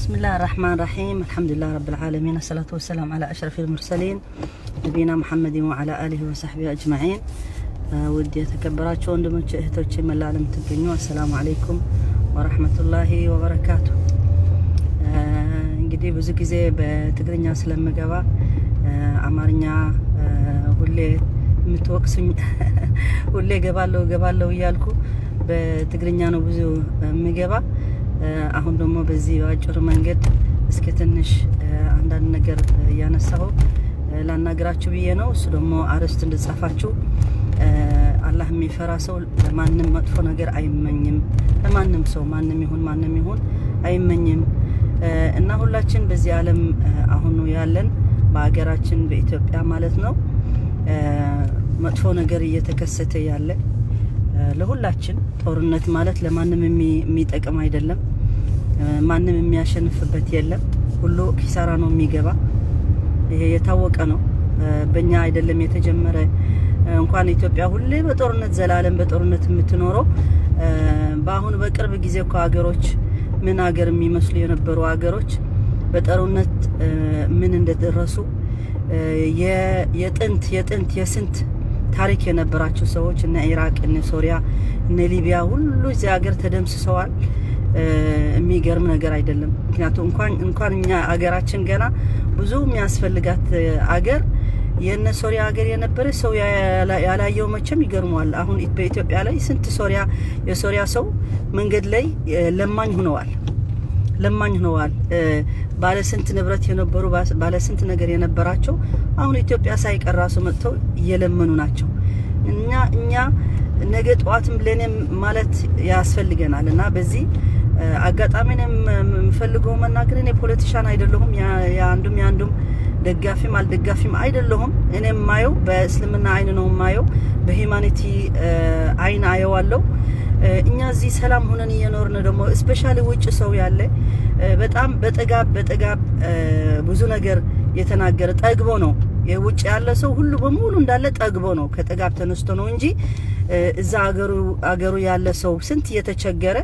بسم الله الرحمن الرحيم، الحمد لله رب العالمين، الصلاة والسلام على أشرف المرسلين نبينا محمد وعلى آله وصحبه أجمعين። ውድ የተከበራችሁ ወንድሞች እህቶቼ፣ መላ ዓለም ትገኙ፣ السلام عليكم ورحمة الله وبركاته። እንግዲህ ብዙ ጊዜ በትግርኛ ስለምገባ አማርኛ ሁሌ የምትወቅሱኝ፣ ሁሌ ገባለሁ ገባለሁ እያልኩ በትግርኛ ነው ብዙ የምገባ። አሁን ደግሞ በዚህ በአጭሩ መንገድ እስኪ ትንሽ አንዳንድ ነገር እያነሳሁ ላናግራችሁ ብዬ ነው። እሱ ደግሞ አርዕስት እንድጻፋችሁ፣ አላህ የሚፈራ ሰው ለማንም መጥፎ ነገር አይመኝም። ለማንም ሰው፣ ማንም ይሁን ማንም ይሁን አይመኝም። እና ሁላችን በዚህ ዓለም አሁን ያለን በሀገራችን በኢትዮጵያ ማለት ነው መጥፎ ነገር እየተከሰተ ያለ ለሁላችን፣ ጦርነት ማለት ለማንም የሚጠቅም አይደለም። ማንም የሚያሸንፍበት የለም። ሁሉ ኪሳራ ነው የሚገባ። ይሄ የታወቀ ነው። በእኛ አይደለም የተጀመረ። እንኳን ኢትዮጵያ ሁሌ በጦርነት፣ ዘላለም በጦርነት የምትኖረው፣ በአሁኑ በቅርብ ጊዜ እኮ ሀገሮች፣ ምን ሀገር የሚመስሉ የነበሩ ሀገሮች በጦርነት ምን እንደደረሱ፣ የጥንት የጥንት የስንት ታሪክ የነበራቸው ሰዎች እነ ኢራቅ፣ እነ ሶሪያ፣ እነ ሊቢያ ሁሉ እዚህ ሀገር ተደምስሰዋል። የሚገርም ነገር አይደለም። ምክንያቱም እንኳን እኛ ሀገራችን ገና ብዙ የሚያስፈልጋት አገር፣ የነ ሶሪያ ሀገር የነበረ ሰው ያላየው መቼም ይገርመዋል። አሁን በኢትዮጵያ ላይ ስንት ሶሪያ የሶሪያ ሰው መንገድ ላይ ለማኝ ሆነዋል፣ ለማኝ ሆነዋል። ባለ ስንት ንብረት የነበሩ፣ ባለ ስንት ነገር የነበራቸው አሁን ኢትዮጵያ ሳይቀር ራሱ መጥተው እየለመኑ ናቸው። እኛ ነገ ጠዋትም ለኔም ማለት ያስፈልገናል። እና በዚህ አጋጣሚ የምፈልገው መናገር እኔ politician አይደለሁም። የአንዱም የአንዱም ደጋፊም አልደጋፊም አይደለሁም። እኔ የማየው በእስልምና አይን ነው የማየው፣ በ humanity አይን አየዋለሁ። እኛ እዚህ ሰላም ሆነን እየኖርን ደግሞ especially ውጭ ሰው ያለ በጣም በጥጋብ በጥጋብ ብዙ ነገር የተናገረ ጠግቦ ነው። የውጭ ያለ ሰው ሁሉ በሙሉ እንዳለ ጠግቦ ነው፣ ከጥጋብ ተነስቶ ነው እንጂ እዛ አገሩ ያለ ሰው ስንት እየተቸገረ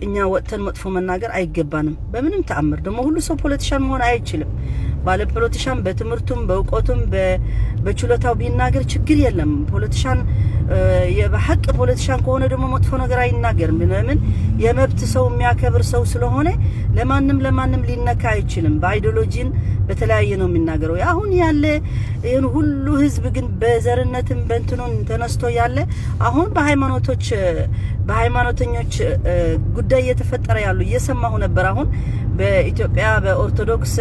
እኛ ወጥተን መጥፎ መናገር አይገባንም በምንም ተአምር። ደግሞ ሁሉ ሰው politician መሆን አይችልም። ባለ politician በትምህርቱም በእውቀቱም በችሎታው ቢናገር ችግር የለም። Politician በሀቅ politician ከሆነ ደግሞ መጥፎ ነገር አይናገርም። ለምን? የመብት ሰው የሚያከብር ሰው ስለሆነ ለማንም ለማንም ሊነካ አይችልም። በ ideology ን በተለያየ ነው የሚናገረው። አሁን ያለ ይህን ሁሉ ህዝብ ግን በዘርነትም በእንትኑን ተነስቶ ያለ አሁን በሃይማኖቶች በሃይማኖተኞች ጉዳይ እየተፈጠረ ያሉ እየሰማሁ ነበር። አሁን በኢትዮጵያ በኦርቶዶክስ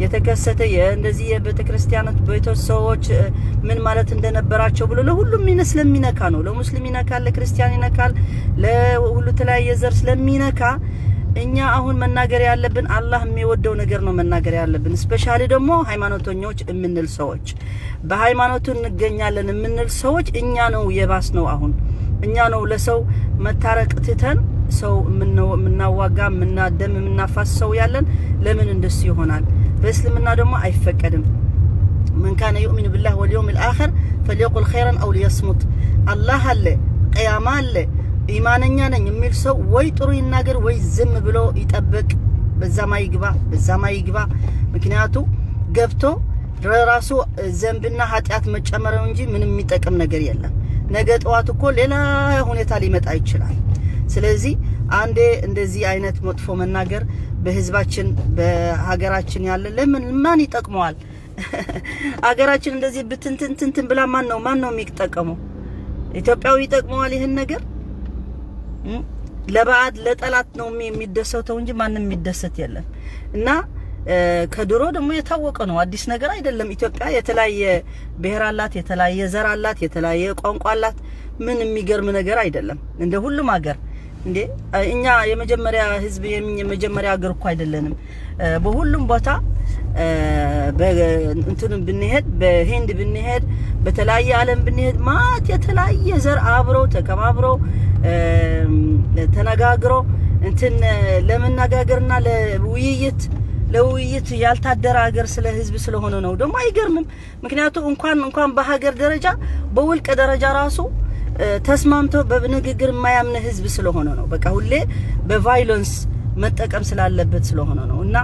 የተከሰተ እንደዚህ የቤተ ክርስቲያኖች ቤቶች ሰዎች ምን ማለት እንደነበራቸው ብሎ ለሁሉም ስለሚነካ ነው። ለሙስሊም ይነካል፣ ለክርስቲያን ይነካል፣ ለሁሉ የተለያየ ዘር ስለሚነካ እኛ አሁን መናገር ያለብን አላህ የሚወደው ነገር ነው መናገር ያለብን። Especially ደግሞ ሃይማኖተኞች የምንል ሰዎች፣ በሃይማኖቱ እንገኛለን የምንል ሰዎች እኛ ነው የባስ ነው። አሁን እኛ ነው ለሰው መታረቅ ትተን ሰው የምናዋጋ፣ የምናደም፣ የምናፋስ ሰው ያለን። ለምን እንደሱ ይሆናል? በእስልምና ደግሞ አይፈቀድም። من كان يؤمن بالله واليوم الآخر فليقل خيرا أو ليصمت። አላህ አለ፣ ቅያማ አለ፣ ኢማነኛ ነኝ የሚል ሰው ወይ ጥሩ ይናገር ወይ ዝም ብሎ ይጠብቅ። በዛማ ይግባ፣ በዛማ ይግባ። ምክንያቱ ገብቶ ለራሱ ዘንብና ኃጢአት መጨመር ነው እንጂ ምንም የሚጠቅም ነገር የለም። ነገ ጠዋት እኮ ሌላ ሁኔታ ሊመጣ ይችላል። ስለዚህ አንዴ እንደዚህ አይነት መጥፎ መናገር በህዝባችን በሀገራችን ያለ ለምን ማን ይጠቅመዋል? ሀገራችን እንደዚህ ብትንትንትንትን ብላ ማን ነው የሚጠቀመው? ኢትዮጵያዊ ይጠቅመዋል ይህን ነገር? ለባዕድ ለጠላት ነው የሚደሰተው እንጂ ማንም የሚደሰት የለም። እና ከድሮ ደግሞ የታወቀ ነው፣ አዲስ ነገር አይደለም። ኢትዮጵያ የተለያየ ብሔር አላት፣ የተለያየ ዘር አላት፣ የተለያየ ቋንቋ አላት። ምን የሚገርም ነገር አይደለም። እንደ ሁሉም ሀገር እንዴ እኛ የመጀመሪያ ህዝብ፣ የመጀመሪያ ሀገር እኮ አይደለንም። በሁሉም ቦታ እንትን ብንሄድ፣ በሂንድ ብንሄድ፣ በተለያየ ዓለም ብንሄድ ማት የተለያየ ዘር አብረው ተከባብረው ተነጋግረው እንትን ለመነጋገርና ለውይይት ያልታደረ ሀገር ስለ ህዝብ ስለሆነ ነው። ደግሞ አይገርምም። ምክንያቱም እንኳን በሀገር ደረጃ በውልቅ ደረጃ ራሱ ተስማምቶ በንግግር የማያምን ህዝብ ስለሆነ ነው። በቃ ሁሌ በ violence መጠቀም ስላለበት ስለሆነ ነው። እና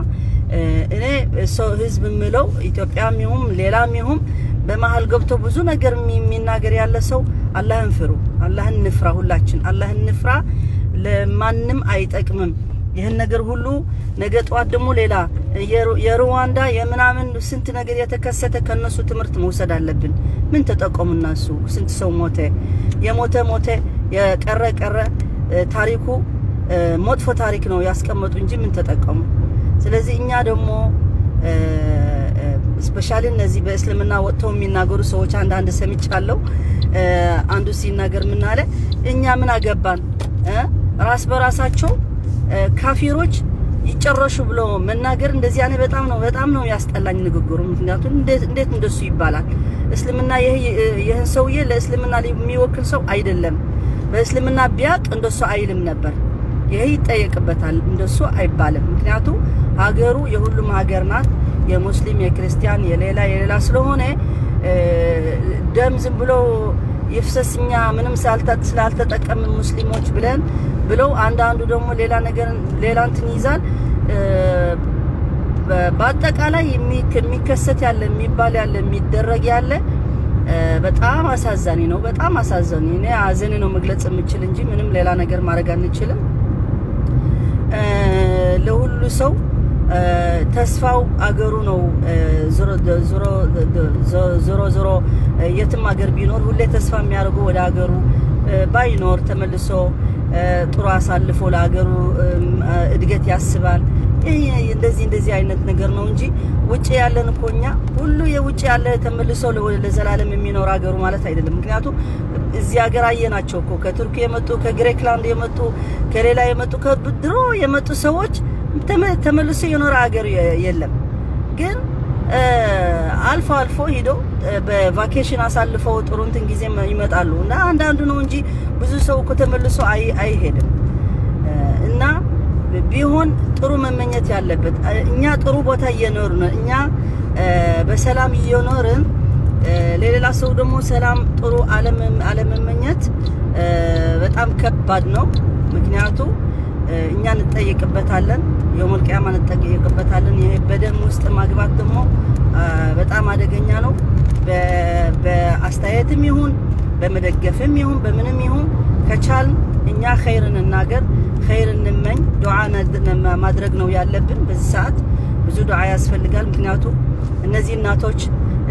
እኔ ሰው ህዝብ የምለው ኢትዮጵያም ይሁን ሌላም ይሁን በመሀል ገብቶ ብዙ ነገር የሚናገር ያለ ሰው አላህን ፍሩ፣ አላህን ንፍራ፣ ሁላችን አላህን ንፍራ። ለማንም አይጠቅምም ይህን ነገር ሁሉ። ነገ ጠዋት ደግሞ ሌላ የሩዋንዳ የምናምን ስንት ነገር የተከሰተ፣ ከነሱ ትምህርት መውሰድ አለብን። ምን ተጠቀሙ እነሱ? ስንት ሰው ሞተ? የሞተ ሞተ፣ የቀረ ቀረ። ታሪኩ መጥፎ ታሪክ ነው ያስቀመጡ እንጂ ምን ተጠቀሙ? ስለዚህ እኛ ደግሞ especially እነዚህ በእስልምና ወጥተው የሚናገሩ ሰዎች አንዳንድ ሰምቻለሁ። አንዱ ሲናገር ምን አለ? እኛ ምን አገባን፣ ራስ በራሳቸው ካፊሮች ይጨረሹ ብሎ መናገር እንደዚህ ያኔ በጣም ነው ያስጠላኝ ንግግሩ። ምክንያቱም እንዴት እንደሱ ይባላል? እስልምና ይህን ሰውዬ ለእስልምና የሚወክል ሰው አይደለም። በእስልምና ቢያቅ እንደሱ አይልም ነበር። ይሄ ይጠየቅበታል። እንደሱ አይባልም። ምክንያቱ ሀገሩ የሁሉም ሀገር ናት። የሙስሊም፣ የክርስቲያን፣ የሌላ የሌላ ስለሆነ ደም ዝም ብሎ ይፍሰስ እኛ ምንም ስላልተጠቀምን ሙስሊሞች ብለን ብለው አንዳንዱ ደግሞ ሌላ ነገር ሌላ እንትን ይይዛል። በአጠቃላይ የሚከሰት ያለ፣ የሚባል ያለ፣ የሚደረግ ያለ በጣም አሳዛኝ ነው። በጣም አሳዛኝ። እኔ አዘኔ ነው መግለጽ የምችል እንጂ ምንም ሌላ ነገር ማድረግ አንችልም። ለሁሉ ሰው ተስፋው አገሩ ነው። ዞሮ ዞሮ የትም ሀገር ቢኖር ሁሌ ተስፋ የሚያደርጉ ወደ ሀገሩ ባይኖር ተመልሶ ጥሩ አሳልፎ ለሀገሩ እድገት ያስባል። እንደዚህ እንደዚህ አይነት ነገር ነው እንጂ ውጭ ያለን እኮ እኛ ሁሉ የውጭ ያለ ተመልሶ ለዘላለም የሚኖር ሀገሩ ማለት አይደለም። ምክንያቱም እዚህ ሀገር አየናቸው እኮ፣ ከቱርክ የመጡ፣ ከግሪክላንድ የመጡ፣ ከሌላ የመጡ፣ ከድሮ የመጡ ሰዎች ተመልሶ የኖረ ሀገር የለም። ግን አልፎ አልፎ ሂዶ በ vacation አሳልፈው ጥሩ እንትን ጊዜ ይመጣሉ እና አንዳንዱ ነው እንጂ ብዙ ሰው እኮ ተመልሶ አይሄድም። እና ቢሆን ጥሩ መመኘት ያለበት እኛ ጥሩ ቦታ እየኖርን፣ እኛ በሰላም እየኖርን ለሌላ ሰው ደግሞ ሰላም ጥሩ አለመመኘት በጣም ከባድ ነው። ምክንያቱ እኛ እንጠየቅበታለን፣ يوم القيامة እንጠየቅበታለን። ይሄ በደም ውስጥ ማግባት ደግሞ በጣም አደገኛ ነው። በአስተያየትም ይሁን፣ በመደገፍም ይሁን፣ በምንም ይሁን ከቻልን እኛ ኸይር እንናገር፣ ኸይር እንመኝ፣ ዱዓ ማድረግ ነው ያለብን። በዚህ ሰዓት ብዙ ዱዓ ያስፈልጋል። ምክንያቱ እነዚህ እናቶች፣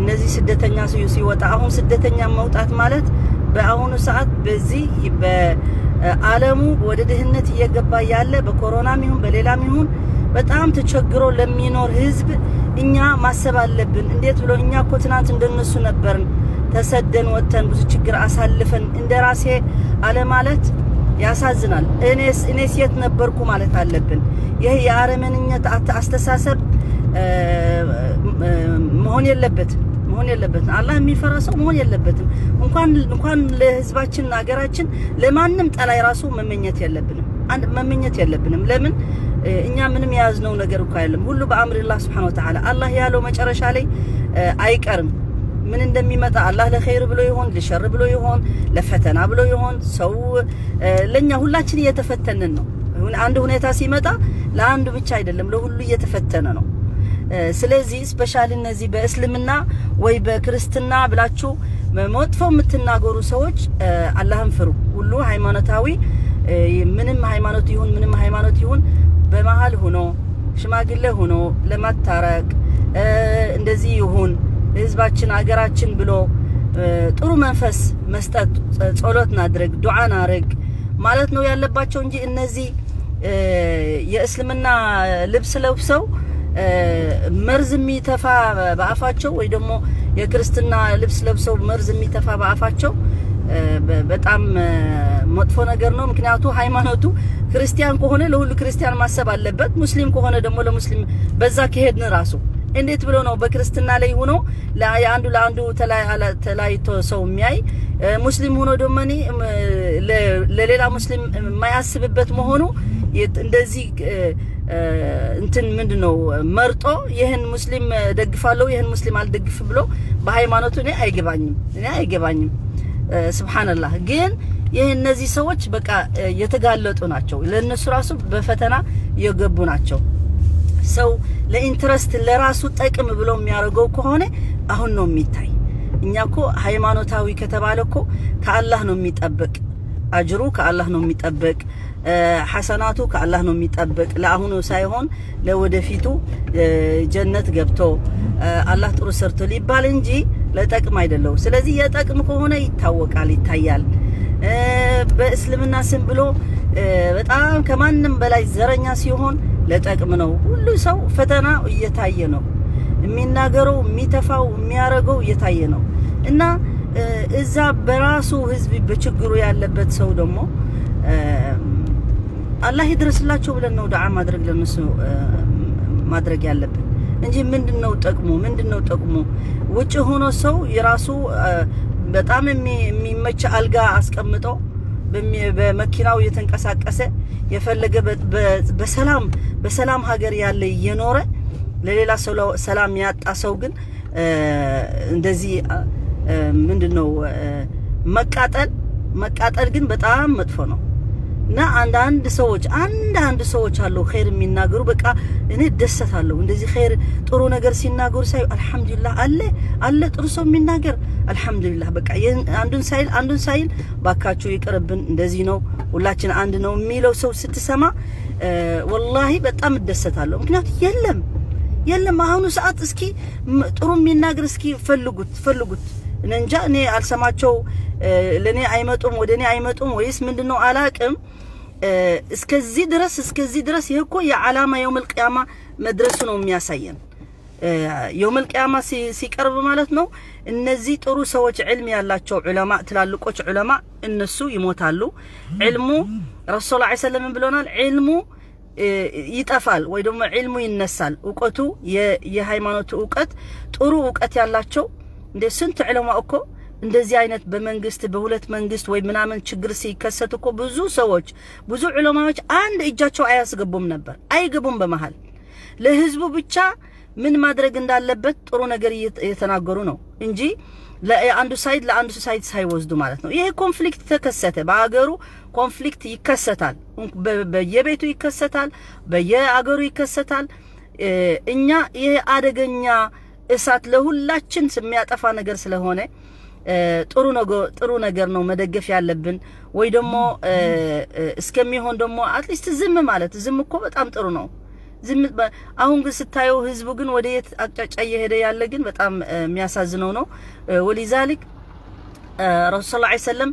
እነዚህ ስደተኛ ሲወጣ፣ አሁን ስደተኛ መውጣት ማለት በአሁኑ ሰዓት በዚህ በዓለሙ ወደ ድህነት እየገባ ያለ፣ በኮሮናም ይሁን በሌላም ይሁን በጣም ተቸግሮ ለሚኖር ህዝብ እኛ ማሰብ አለብን። እንዴት ብሎ? እኛ እኮ ትናንት እንደነሱ ነበርን። ተሰደን ወጥተን ብዙ ችግር አሳልፈን እንደ ራሴ አለማለት ያሳዝናል። እኔስ የት ነበርኩ ማለት አለብን። ይህ የአረመንነት አስተሳሰብ መሆን የለበትም፣ መሆን የለበትም። አላህ የሚፈራ ሰው መሆን የለበትም። እንኳን ለህዝባችን ሀገራችን ለማንም ጠላይ ራሱ መመኘት የለብንም። አንድ መመኘት የለብንም። ለምን? እኛ ምንም የያዝነው ነገር እኮ አይደለም። ሁሉ بأمر الله سبحانه وتعالى። አላህ ያለው መጨረሻ ላይ አይቀርም። ምን እንደሚመጣ አላህ ለኸይር ብሎ ይሆን፣ ለሸር ብሎ ይሆን፣ ለፈተና ብሎ ይሆን፣ ሰው ለኛ ሁላችን እየተፈተንን ነው። አንድ ሁኔታ ሲመጣ ለአንዱ ብቻ አይደለም፣ ለሁሉ እየተፈተነ ነው። ስለዚህ especially እነዚህ በእስልምና ወይ በክርስትና ብላችሁ መጥፎ የምትናገሩ ሰዎች አላህን ፍሩ። ሁሉ ሃይማኖታዊ ምንም ሃይማኖት ይሁን ምንም ሃይማኖት ይሁን በመሀል ሆኖ፣ ሽማግሌ ሆኖ ለማታረቅ፣ እንደዚህ ይሁን ህዝባችን አገራችን ብሎ ጥሩ መንፈስ መስጠት፣ ጸሎት ናድርግ፣ ዱዓ ናርግ ማለት ነው ያለባቸው እንጂ እነዚህ የእስልምና ልብስ ለብሰው መርዝ የሚተፋ በአፋቸው ወይ ደግሞ የክርስትና ልብስ ለብሰው መርዝ የሚተፋ በአፋቸው በጣም መጥፎ ነገር ነው። ምክንያቱ ሃይማኖቱ ክርስቲያን ከሆነ ለሁሉ ክርስቲያን ማሰብ አለበት። ሙስሊም ከሆነ ደግሞ ለሙስሊም። በዛ ከሄድን ራሱ እንዴት ብሎ ነው በክርስትና ላይ ሆኖ የአንዱ ለአንዱ ተለያይቶ ሰው የሚያይ፣ ሙስሊም ሆኖ ደግሞ ለሌላ ሙስሊም የማያስብበት መሆኑ፣ እንደዚህ እንትን ምንድን ነው መርጦ ይህን ሙስሊም ደግፋለሁ፣ ይህን ሙስሊም አልደግፍ ብሎ በሃይማኖቱ እኔ አይገባኝም፣ እኔ አይገባኝም። سبحان الله ግን ይህ እነዚህ ሰዎች በቃ የተጋለጡ ናቸው። ለእነሱ ራሱ በፈተና የገቡ ናቸው። ሰው ለ interest ለራሱ ጠቅም ብሎ የሚያደርገው ከሆነ አሁን ነው የሚታይ። እኛ እኮ ሃይማኖታዊ ከተባለ እኮ ከአላህ ነው የሚጠበቅ፣ አጅሩ ከአላህ ነው የሚጠበቅ፣ ሐሰናቱ ከአላህ ነው የሚጠበቅ። ለአሁኑ ሳይሆን ለወደፊቱ ጀነት ገብቶ አላህ ጥሩ ሰርቶ ሊባል እንጂ ለጠቅም አይደለው። ስለዚህ የጠቅም ከሆነ ይታወቃል፣ ይታያል። በእስልምና ስም ብሎ በጣም ከማንም በላይ ዘረኛ ሲሆን ለጠቅም ነው። ሁሉ ሰው ፈተና እየታየ ነው። የሚናገረው፣ የሚተፋው፣ የሚያረገው እየታየ ነው። እና እዛ በራሱ ህዝብ በችግሩ ያለበት ሰው ደግሞ አላህ ይድረስላቸው ብለን ነው ዱዓ ማድረግ ለነሱ ማድረግ ያለብን እንጂ ምንድነው ጥቅሙ? ምንድነው ጥቅሙ? ውጭ ሆኖ ሰው የራሱ በጣም የሚመች አልጋ አስቀምጦ በመኪናው እየተንቀሳቀሰ የፈለገ በሰላም በሰላም ሀገር ያለ እየኖረ ለሌላ ሰው ሰላም ያጣ ሰው ግን እንደዚህ ምንድነው መቃጠል መቃጠል ግን በጣም መጥፎ ነው። እና አንዳንድ ሰዎች አሉ ኸይር የሚናገሩ፣ በቃ እኔ ደሰታለሁ። እንደዚህ ኸይር ጥሩ ነገር ሲናገሩ ሳይ አልሐምዱሊላህ፣ አለ አለ ጥሩ ሰው የሚናገር፣ አልሐምዱሊላህ። በቃ አንዱን ሳይል አንዱን ሳይል ባካችሁ ይቅርብን፣ እንደዚህ ነው፣ ሁላችን አንድ ነው የሚለው ሰው ስትሰማ ወላሂ በጣም እደሰታለሁ። ምክንያቱም የለም የለም አሁኑ ሰዓት እስኪ ጥሩ የሚናገር እስኪ ፈልጉት ፈልጉት። እንጃ እኔ አልሰማቸው፣ ለኔ አይመጡም፣ ወደ እኔ አይመጡም ወይስ ምንድነው አላቅም። እስከዚህ ድረስ ይሄ እኮ የዓላማ የውመል ቂያማ መድረሱ ነው የሚያሳየን። የውመል ቂያማ ሲቀርብ ማለት ነው። እነዚህ ጥሩ ሰዎች፣ ዕልም ያላቸው ዑለማ፣ ትላልቆች ዑለማ እነሱ ይሞታሉ። ዕልሙ ረሱል ዐለይሂ ሰላም ብሎናል። ዕልሙ ይጠፋል ወይ ደግሞ ዕልሙ ይነሳል። እውቀቱ፣ የሃይማኖቱ እውቀት፣ ጥሩ እውቀት ያላቸው እንደ ስንት ዑለማ እኮ እንደዚህ አይነት በመንግስት በሁለት መንግስት ወይ ምናምን ችግር ሲከሰት እኮ ብዙ ሰዎች፣ ብዙ ዑለማዎች አንድ እጃቸው አያስገቡም ነበር፣ አይገቡም በመሃል። ለህዝቡ ብቻ ምን ማድረግ እንዳለበት ጥሩ ነገር እየተናገሩ ነው እንጂ ለአንዱ side ለአንዱ side ሳይወስዱ ማለት ነው። ይሄ conflict ተከሰተ፣ በአገሩ conflict ይከሰታል፣ በየቤቱ ይከሰታል፣ በየአገሩ ይከሰታል። እኛ ይሄ አደገኛ እሳት ለሁላችን የሚያጠፋ ነገር ስለሆነ ጥሩ ነገር ነው መደገፍ ያለብን። ወይ ደግሞ እስከሚሆን ደግሞ at least ዝም ማለት፣ ዝም እኮ በጣም ጥሩ ነው። ዝም አሁን ግን ስታየው ህዝቡ ግን ወደ የት አቅጣጫ እየሄደ ያለ ግን በጣም የሚያሳዝነው ነው። ولذلك ረሱል ሰለላሁ ዐለይሂ ወሰለም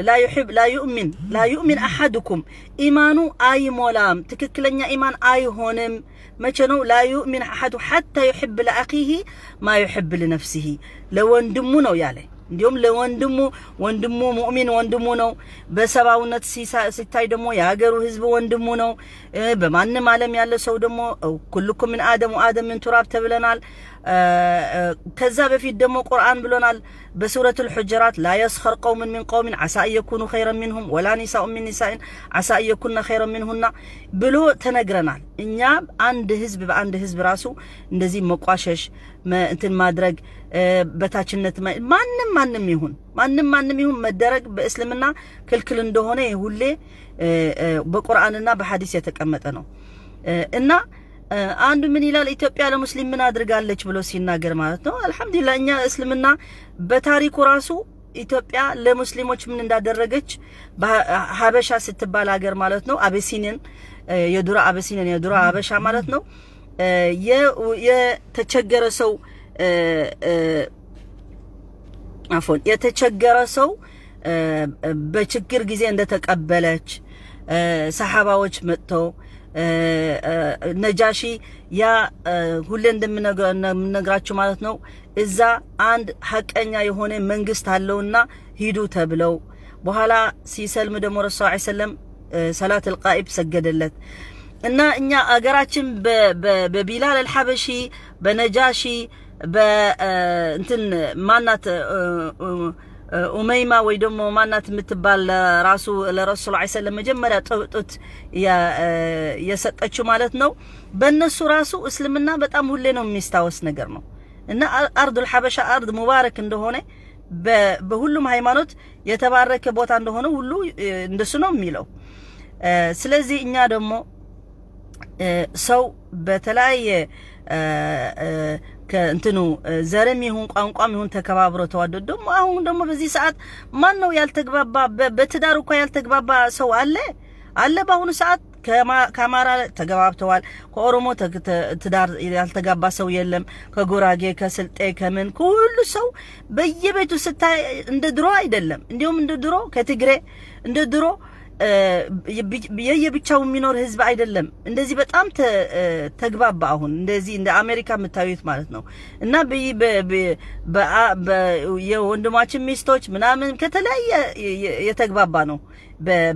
لا يحب لا يؤمن لا يؤمن أحدكم ኢማኑ አይሞላም፣ ትክክለኛ ኢማን አይሆንም። መቼ ነው? لا يؤمن أحد حتى يحب لأخيه ما يحب لنفسه፣ ለወንድሙ ነው ያለ። እንዲሁም ለወንድሙ፣ ወንድሙ ሙእሚን ወንድሙ ነው። በሰብአዊነት ሲታይ ደግሞ የሀገሩ ህዝብ ወንድሙ ነው። በማንም ዓለም ያለ ሰው ደግሞ كلكم من آدم وآدم من تراب ተብለናል። ከዛ በፊት ደግሞ ቁርአን ብሎናል በሱረቱል ሑጀራት لا يسخر قوم من قوم عسى أن يكونوا خيرا منهم ولا نساء من نساء عسى أن يكن خيرا منهن ብሎ ተነግረናል። እኛ አንድ ህዝብ በአንድ ህዝብ ራሱ እንደዚህ መቋሸሽ፣ እንትን ማድረግ፣ በታችነት ማንም ማንም ይሁን ማንም ማንም ይሁን መደረግ በእስልምና ክልክል እንደሆነ ሁሌ በቁርአንና በሐዲስ የተቀመጠ ነው። እና አንዱ ምን ይላል? ኢትዮጵያ ለሙስሊም ምን አድርጋለች ብሎ ሲናገር ማለት ነው። አልሐምዱሊላህ እኛ እስልምና በታሪኩ ራሱ ኢትዮጵያ ለሙስሊሞች ምን እንዳደረገች፣ ሀበሻ ስትባል ሀገር ማለት ነው። አቤሲኒን፣ የዱራ አቤሲኒን፣ የዱራ ሀበሻ ማለት ነው። የተቸገረ ሰው፣ አፎን፣ የተቸገረ ሰው በችግር ጊዜ እንደተቀበለች፣ ሰሓባዎች መጥተው ነጃሺ ያ ሁሌ እንደምነግራችሁ ማለት ነው። እዛ አንድ ሀቀኛ የሆነ መንግስት አለውና ሂዱ ተብለው በኋላ ሲሰልም ደግሞ ረሱል ዐለይሂ ሰለም ሰላት አልቃኢብ ሰገደለት። እና እኛ አገራችን በቢላል አልሐበሺ፣ በነጃሺ፣ በእንትን ማናት ኡመይማ ወይ ደግሞ ማናት የምትባል ራሱ ለረሱል ዐለይሂ ሰለም መጀመሪያ ጡት የሰጠችው ማለት ነው። በእነሱ ራሱ እስልምና በጣም ሁሌ ነው የሚስታወስ ነገር ነው። እና أرض الحبشة أرض مبارك እንደሆነ በሁሉም ሃይማኖት የተባረከ ቦታ እንደሆነ ሁሉ እንደሱ ነው የሚለው። ስለዚህ እኛ ደግሞ ሰው በተለያየ ከእንትኑ ዘርም ይሁን ቋንቋም ይሁን ተከባብሮ ተዋዶ፣ ደግሞ አሁን ደግሞ በዚህ ሰዓት ማን ነው ያልተግባባ? በትዳር እኮ ያልተግባባ ሰው አለ አለ። በአሁኑ ሰዓት ከአማራ ተገባብተዋል። ከኦሮሞ ትዳር ያልተጋባ ሰው የለም። ከጉራጌ፣ ከስልጤ፣ ከምን ሁሉ ሰው በየቤቱ ስታይ እንደ ድሮ አይደለም። እንዲሁም እንደ ድሮ ከትግሬ እንደ ድሮ የየብቻው የሚኖር ህዝብ አይደለም። እንደዚህ በጣም ተግባባ። አሁን እንደዚህ እንደ አሜሪካ የምታዩት ማለት ነው። እና የወንድማችን ሚስቶች ምናምን ከተለያየ የተግባባ ነው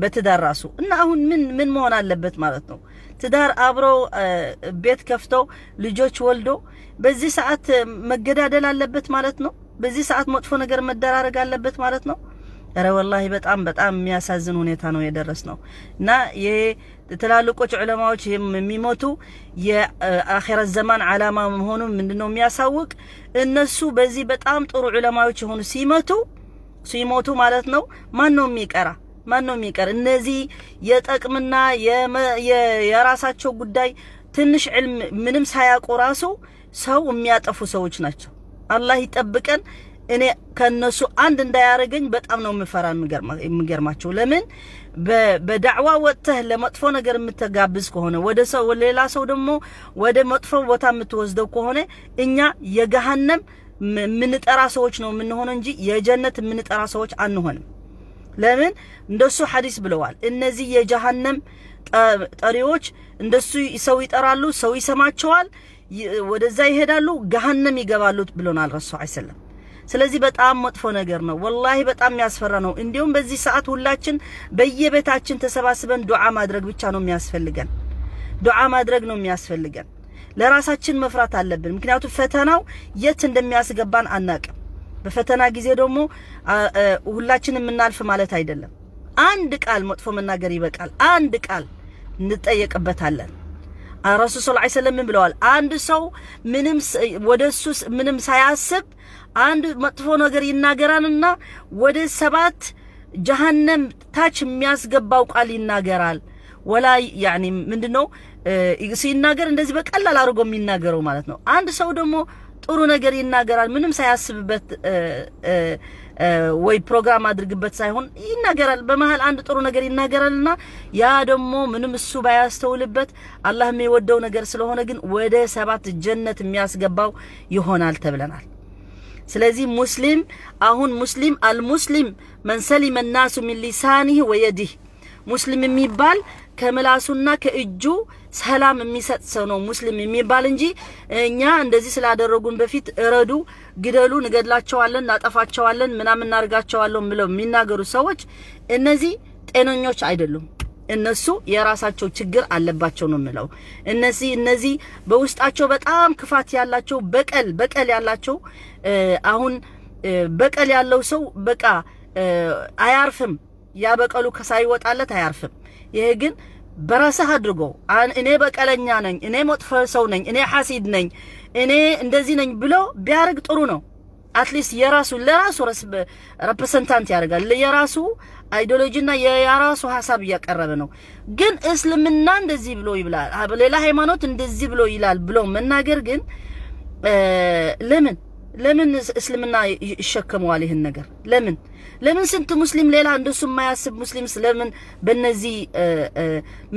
በትዳር ራሱ። እና አሁን ምን ምን መሆን አለበት ማለት ነው? ትዳር አብረው ቤት ከፍተው ልጆች ወልዶ በዚህ ሰዓት መገዳደል አለበት ማለት ነው? በዚህ ሰዓት መጥፎ ነገር መደራረግ አለበት ማለት ነው? ኧረ ወላሂ በጣም በጣም የሚያሳዝን ሁኔታ ነው የደረስነው። እና ይሄ ትላልቆች ዑለማዎች የሚሞቱ የአኺረት ዘማን ዓላማ መሆኑ ምንድነው የሚያሳውቅ? እነሱ በዚህ በጣም ጥሩ ዑለማዎች የሆኑ ሲሞቱ ማለት ነው፣ ማን ነው የሚቀራ? ማን ነው የሚቀር? እነዚህ የጠቅምና የራሳቸው ጉዳይ ትንሽ ዕልም ምንም ሳያውቁ ራሱ ሰው የሚያጠፉ ሰዎች ናቸው። አላህ ይጠብቀን። እኔ ከነሱ አንድ እንዳያረገኝ በጣም ነው የምፈራ። የሚገርማቸው ለምን በዳዕዋ ወጥተህ ለመጥፎ ነገር የምትጋብዝ ከሆነ፣ ወደ ሰው ሌላ ሰው ደግሞ ወደ መጥፎ ቦታ የምትወስደው ከሆነ፣ እኛ የገሃነም የምንጠራ ሰዎች ነው የምንሆነው እንጂ የጀነት የምንጠራ ሰዎች አንሆንም። ለምን እንደሱ ሐዲስ ብለዋል። እነዚህ የጀሃነም ጠሪዎች እንደሱ ሰው ይጠራሉ፣ ሰው ይሰማቸዋል፣ ወደዛ ይሄዳሉ፣ ገሃነም ይገባሉ ብሎናል ረሱል ሰለም። ስለዚህ በጣም መጥፎ ነገር ነው። ወላሂ በጣም የሚያስፈራ ነው። እንዲሁም በዚህ ሰዓት ሁላችን በየቤታችን ተሰባስበን ዱዓ ማድረግ ብቻ ነው የሚያስፈልገን። ዱዓ ማድረግ ነው የሚያስፈልገን። ለራሳችን መፍራት አለብን። ምክንያቱም ፈተናው የት እንደሚያስገባን አናቅም። በፈተና ጊዜ ደግሞ ሁላችን የምናልፍ ማለት አይደለም። አንድ ቃል መጥፎ መናገር ይበቃል። አንድ ቃል እንጠየቅበታለን። ረሱል ሰለላሁ ዐለይሂ ወሰለም ምን ብለዋል? አንድ ሰው ምንም ወደ እሱ ምንም ሳያስብ አንድ መጥፎ ነገር ይናገራልና ወደ 7 ጀሃነም ታች የሚያስገባው ቃል ይናገራል። ወላ ያኒ ምንድነው ሲናገር እንደዚህ በቀላል አድርጎ የሚናገረው ማለት ነው። አንድ ሰው ደግሞ ጥሩ ነገር ይናገራል፣ ምንም ሳያስብበት ወይ ፕሮግራም አድርግበት ሳይሆን ይናገራል። በመሃል አንድ ጥሩ ነገር ይናገራልና ያ ደግሞ ምንም እሱ ባያስተውልበት አላህ የሚወደው ነገር ስለሆነ ግን ወደ 7 ጀነት የሚያስገባው ይሆናል ተብለናል። ስለዚህ ሙስሊም አሁን ሙስሊም المسلم من سلم الناس من لسانه ويده፣ ሙስሊም የሚባል ከምላሱና ከእጁ ሰላም የሚሰጥ ሰው ነው ሙስሊም የሚባል እንጂ እኛ እንደዚህ ስላደረጉን በፊት እረዱ፣ ግደሉ፣ እንገድላቸዋለን፣ እናጠፋቸዋለን፣ ምናምን እናርጋቸዋለን ብለው የሚናገሩ ሰዎች እነዚህ ጤነኞች አይደሉም። እነሱ የራሳቸው ችግር አለባቸው ነው የምለው። እነዚህ በውስጣቸው በጣም ክፋት ያላቸው፣ በቀል በቀል ያላቸው፣ አሁን በቀል ያለው ሰው በቃ አያርፍም። ያ በቀሉ ከሳይወጣለት አያርፍም። ይሄ ግን በራስህ አድርጎ እኔ በቀለኛ ነኝ፣ እኔ መጥፎ ሰው ነኝ፣ እኔ ሐሲድ ነኝ፣ እኔ እንደዚህ ነኝ ብሎ ቢያርግ ጥሩ ነው። At least የራሱ ለራሱ representant ያደርጋል። የራሱ ideology ና የራሱ ሀሳብ እያቀረበ ነው። ግን እስልምና እንደዚህ ብሎ ይብላል፣ ሌላ ሃይማኖት እንደዚህ ብሎ ይላል ብሎ መናገር ግን ለምን እስልምና ይሸከመዋል ይህን ነገር? ለምን ስንት ሙስሊም ሌላ እንደሱ የማያስብ ሙስሊምስ ለምን በእነዚህ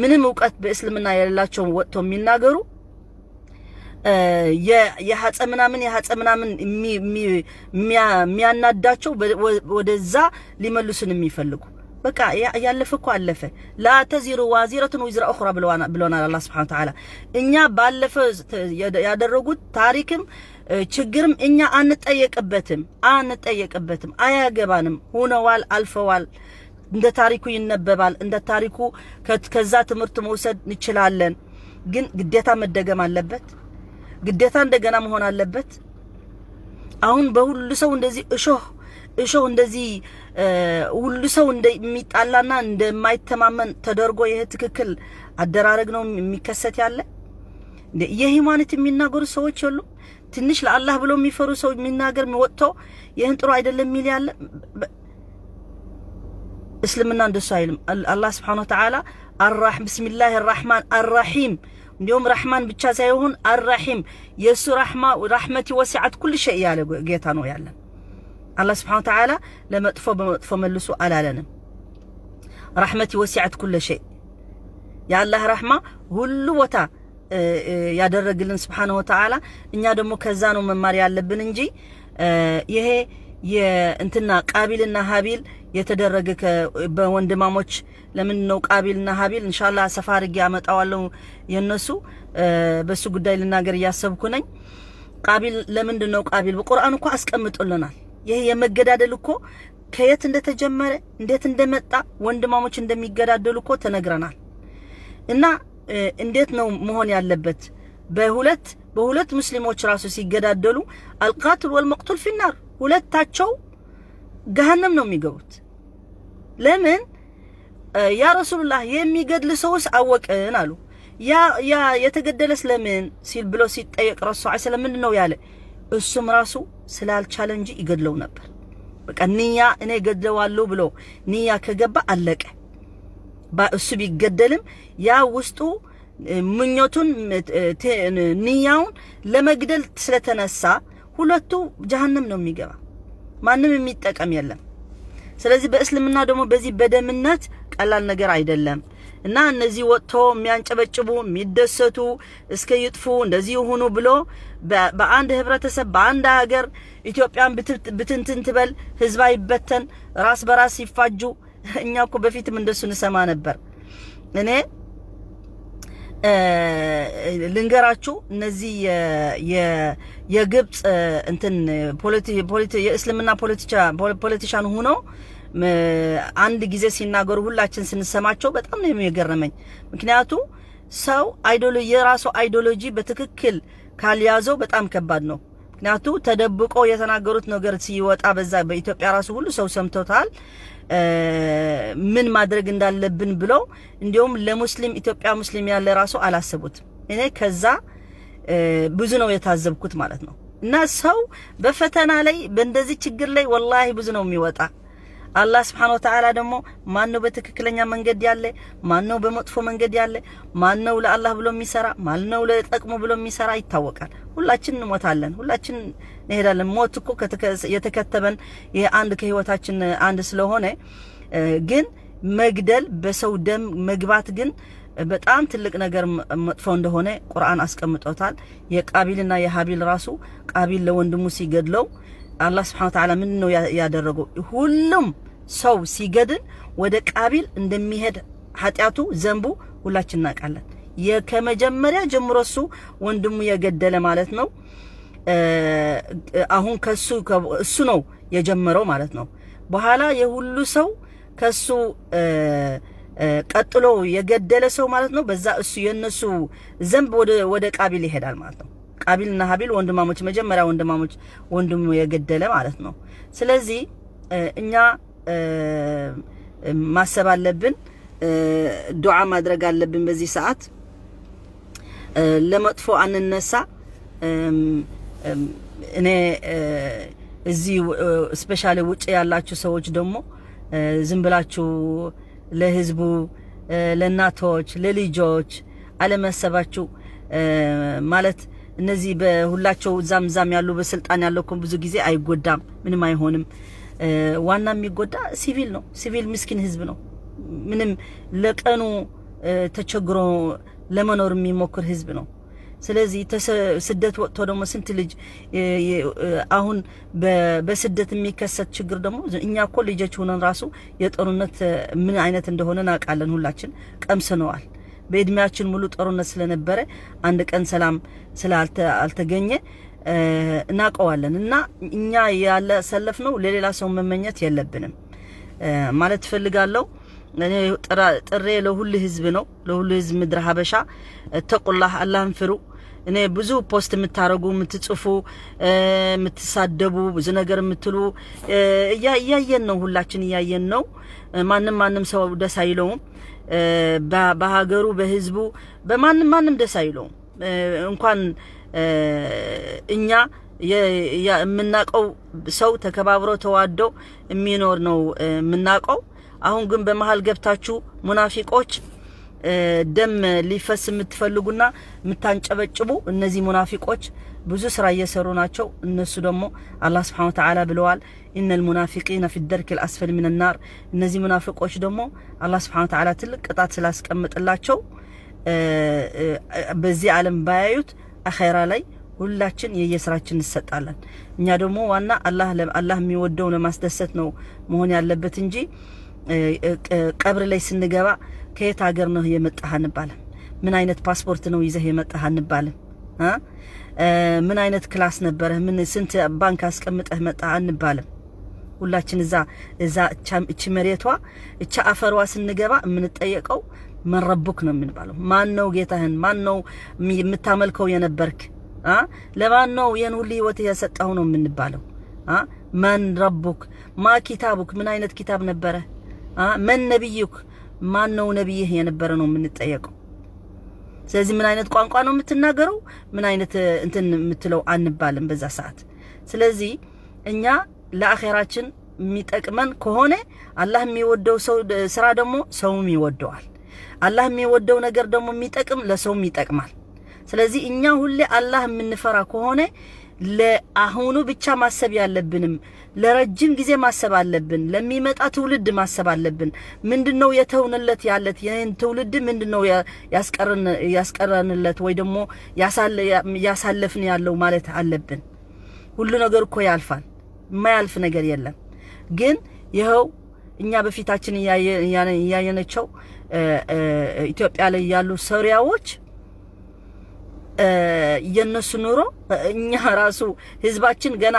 ምንም እውቀት በእስልምና የሌላቸው ወጥቶ የሚናገሩ የሀጸ ምናምን የሚያናዳቸው ወደዛ ሊመልሱን የሚፈልጉ? በቃ ያለፈ እኮ አለፈ። لا تزر وازرة وزر أخرى ብሎናል አላህ ስብሐነ ወተዓላ። እኛ ባለፈ ያደረጉት ታሪክም ችግርም እኛ አንጠየቅበትም አንጠየቅበትም፣ አያገባንም። ሆነዋል፣ አልፈዋል። እንደ ታሪኩ ይነበባል። እንደ ታሪኩ ከዛ ትምህርት መውሰድ እንችላለን። ግን ግዴታ መደገም አለበት? ግዴታ እንደገና መሆን አለበት? አሁን በሁሉ ሰው እንደዚህ እሾህ እሾህ እንደዚህ ሁሉ ሰው እንደሚጣላና እንደማይተማመን ተደርጎ ይሄ ትክክል አደራረግ ነው የሚከሰት ያለ? የ humanity የሚናገሩ ሰዎች የሉም። ትንሽ ለአላህ ብሎ የሚፈሩ ሰው የሚናገር ወጥቶ ይህን ጥሩ አይደለም የሚል ያለ፣ እስልምና እንደሱ አይልም። አላህ سبحانه وتعالى بسم الله الرحمن الرحيم፣ እንዲሁም رحمن ብቻ ሳይሆን الرحيم፣ የእሱ رحمة رحمتي وسعت كل شيء ያለ ጌታ ነው ያለን። አላህ سبحانه وتعالى ለመጥፎ በመጥፎ መልሱ አላለንም። رحمتي وسعت كل شيء፣ የአላህ رحمة ሁሉ ቦታ ያደረግልን سبحانه وتعالى። እኛ ደግሞ ከዛ ነው መማር ያለብን እንጂ ይሄ የእንትና ቃቢልና ሀቢል የተደረገ በወንድማሞች ለምን ነው ቃቢልና ሀቢል? إن شاء الله ሰፋ አድርጌ አመጣዋለሁ። የነሱ በሱ ጉዳይ ልናገር እያሰብኩ ነኝ። ቃቢል ለምንድን ነው ቃቢል? በቁርአን እኮ አስቀምጦልናል። ይሄ የመገዳደል እኮ ከየት እንደተጀመረ፣ እንዴት እንደመጣ፣ ወንድማሞች እንደሚገዳደሉ እኮ ተነግረናል። እና እንዴት ነው መሆን ያለበት? በሁለት ሙስሊሞች ራሱ ሲገዳደሉ القاتل والمقتول في النار፣ ሁለታቸው ገሃነም ነው የሚገቡት። ለምን يا رسول الله የሚገድል ሰውስ አወቅን አሉ። ያ የተገደለስ ለምን ሲል ብሎ ሲጠየቅ ረሱ ዐለይሂ ምንድን ነው ያለ? እሱም ራሱ ስላልቻለ እንጂ ይገድለው ነበር። በቃ ንያ እኔ ገድለዋለሁ ብሎ ንያ ከገባ አለቀ። እሱ ቢገደልም ያ ውስጡ ምኞቱን ንያውን ለመግደል ስለተነሳ ሁለቱ ጀሀነም ነው የሚገባ። ማንም የሚጠቀም የለም። ስለዚህ በእስልምና ደግሞ በዚህ በደምነት ቀላል ነገር አይደለም። እና እነዚህ ወጥቶ የሚያንጨበጭቡ፣ የሚደሰቱ፣ እስከ ይጥፉ እንደዚህ ይሁኑ ብሎ በአንድ ህብረተሰብ በአንድ ሀገር ኢትዮጵያን ብትንትን ትበል፣ ህዝብ አይበተን፣ ራስ በራስ ይፋጁ። እኛ እኮ በፊትም እንደሱ እንሰማ ነበር። እኔ ልንገራችሁ፣ እነዚህ የግብፅ እንትን የእስልምና politician ሆነው አንድ ጊዜ ሲናገሩ ሁላችን ስንሰማቸው በጣም ነው የገረመኝ። ምክንያቱ ሰው የራሱ ideology በትክክል ካልያዘው በጣም ከባድ ነው። ምክንያቱ ተደብቆ የተናገሩት ነገር ሲወጣ በዛ በኢትዮጵያ ራሱ ሁሉ ሰው ሰምቶታል። ምን ማድረግ እንዳለብን ብለው እንዲሁም ለሙስሊም ኢትዮጵያ ሙስሊም ያለ ራሱ አላሰቡትም። እኔ ከዛ ብዙ ነው የታዘብኩት ማለት ነው። እና ሰው በፈተና ላይ በእንደዚህ ችግር ላይ والله ብዙ ነው የሚወጣ። አላህ سبحانه وتعالى ደግሞ ማን ነው በትክክለኛ መንገድ ያለ፣ ማን ነው በመጥፎ መንገድ ያለ፣ ማን ነው ለአላህ ብሎ የሚሰራ፣ ማን ነው ለጠቅሞ ብሎ የሚሰራ ይታወቃል። ሁላችን እንሞታለን፣ ሁላችን እንሄዳለን። ሞት እኮ የተከተበን ይሄ አንድ ከህይወታችን አንድ ስለሆነ ግን መግደል በሰው ደም መግባት ግን በጣም ትልቅ ነገር መጥፎ እንደሆነ ቁርአን አስቀምጦታል። የቃቢልና የሀቢል ራሱ ቃቢል ለወንድሙ ሲገድለው አላህ سبحانه وتعالى ምን ነው ያደረገው? ሁሉም ሰው ሲገድል ወደ ቃቢል እንደሚሄድ ኃጢአቱ ዘንቡ ሁላችን እናውቃለን። ከመጀመሪያ ጀምሮ እሱ ወንድሙ የገደለ ማለት ነው። አሁን ከሱ እሱ ነው የጀመረው ማለት ነው። በኋላ የሁሉ ሰው ከሱ ቀጥሎ የገደለ ሰው ማለት ነው። በዛ እሱ የነሱ ዘንብ ወደ ቃቢል ይሄዳል ማለት ነው። ቃቢልና ሀቢል ወንድማሞች፣ መጀመሪያ ወንድማሞች፣ ወንድሙ የገደለ ማለት ነው። ስለዚህ እኛ ማሰብ አለብን፣ ዱዓ ማድረግ አለብን። በዚህ ሰዓት ለመጥፎ አንነሳ። እኔ እዚህ specially ውጭ ያላችሁ ሰዎች ደግሞ ዝም ብላችሁ ለህዝቡ፣ ለእናቶች፣ ለልጆች አለማሰባችሁ ማለት እነዚህ በሁላቸው እዛም እዛም ያሉ በስልጣን ያለው እኮ ብዙ ጊዜ አይጎዳም፣ ምንም አይሆንም። ዋና የሚጎዳ ሲቪል ነው። ሲቪል ምስኪን ህዝብ ነው። ምንም ለቀኑ ተቸግሮ ለመኖር የሚሞክር ህዝብ ነው። ስለዚህ ስደት ወጥቶ ደግሞ ስንት ልጅ አሁን በስደት የሚከሰት ችግር ደግሞ እኛ እኮ ልጆች ሆነን ራሱ የጦርነት ምን አይነት እንደሆነ እናውቃለን። ሁላችን ቀምሰነዋል። በእድሜያችን ሙሉ ጦርነት ስለነበረ አንድ ቀን ሰላም ስላልተገኘ እናውቀዋለን። እና እኛ ያለ ሰለፍ ነው ለሌላ ሰው መመኘት የለብንም ማለት እፈልጋለሁ። እኔ ጥሬ ለሁሉ ህዝብ ነው፣ ለሁሉ ህዝብ ምድረ ሀበሻ اتقوا الله፣ አላህን ፍሩ። እኔ ብዙ post የምታረጉ፣ የምትጽፉ፣ የምትሳደቡ፣ ብዙ ነገር የምትሉ እያየን ነው፣ ሁላችን እያየን ነው። ማንም ማንም ሰው ደስ አይለውም። በሀገሩ በህዝቡ በማንም ማንም ደስ አይለውም። እንኳን እኛ የምናውቀው ሰው ተከባብሮ ተዋዶ የሚኖር ነው የምናውቀው። አሁን ግን በመሀል ገብታችሁ ሙናፊቆች ደም ሊፈስ የምትፈልጉና የምታንጨበጭቡ እነዚህ ሙናፊቆች ብዙ ስራ እየሰሩ ናቸው። እነሱ ደግሞ አላህ سبحانه وتعالى ብለዋል፣ إن المنافقين في الدرك الأسفل من النار። እነዚህ ሙናፊቆች ደግሞ አላህ سبحانه وتعالى ትልቅ ቅጣት ስላስቀምጥላቸው በዚህ ዓለም ባያዩት አኼራ ላይ ሁላችን የየስራችን እንሰጣለን። እኛ ደግሞ ዋና አላህ የሚወደው ለማስደሰት ነው መሆን ያለበት እንጂ ቀብር ላይ ስንገባ ከየት ሀገር ነው የመጣህ አንባልም። ምን አይነት ፓስፖርት ነው ይዘህ የመጣህ አንባልም። ምን አይነት class ነበረህ፣ ምን ስንት ባንክ አስቀምጠህ መጣህ አንባልም። ሁላችን እዛ እቺ መሬቷ እቺ አፈሯ ስንገባ የምንጠየቀው من ربك ነው የምንባለው። ማን ነው ጌታህን? ማን ነው የምታመልከው የነበርክ? ለማን ነው ይህን ሁሉ ህይወት የሰጠው ነው የምንባለው። من ربك ما كتابك፣ ምን አይነት ኪታብ ነበረ? من نبيك፣ ማን ነው ነቢይህ የነበረ ነው የምንጠየቀው። ስለዚህ ምን አይነት ቋንቋ ነው የምትናገረው፣ ምን አይነት እንትን የምትለው አንባልም በዛ ሰዓት። ስለዚህ እኛ ለአኼራችን የሚጠቅመን ከሆነ አላህ የሚወደው ሰው ስራ ደግሞ ሰውም ይወደዋል። አላህ የሚወደው ነገር ደግሞ የሚጠቅም ለሰውም ይጠቅማል። ስለዚህ እኛ ሁሌ አላህ የምንፈራ ከሆነ ለአሁኑ ብቻ ማሰብ ያለብንም ለረጅም ጊዜ ማሰብ አለብን። ለሚመጣ ትውልድ ማሰብ አለብን። ምንድነው የተውንለት ያለት ይህን ትውልድ ምንድነው ያስቀረንለት ወይ ደግሞ ያሳለፍን ያለው ማለት አለብን። ሁሉ ነገር እኮ ያልፋል፣ የማያልፍ ነገር የለም። ግን ይኸው እኛ በፊታችን እያየነቸው ኢትዮጵያ ላይ ያሉ ሶሪያዎች የነሱ ኑሮ እኛ ራሱ ህዝባችን ገና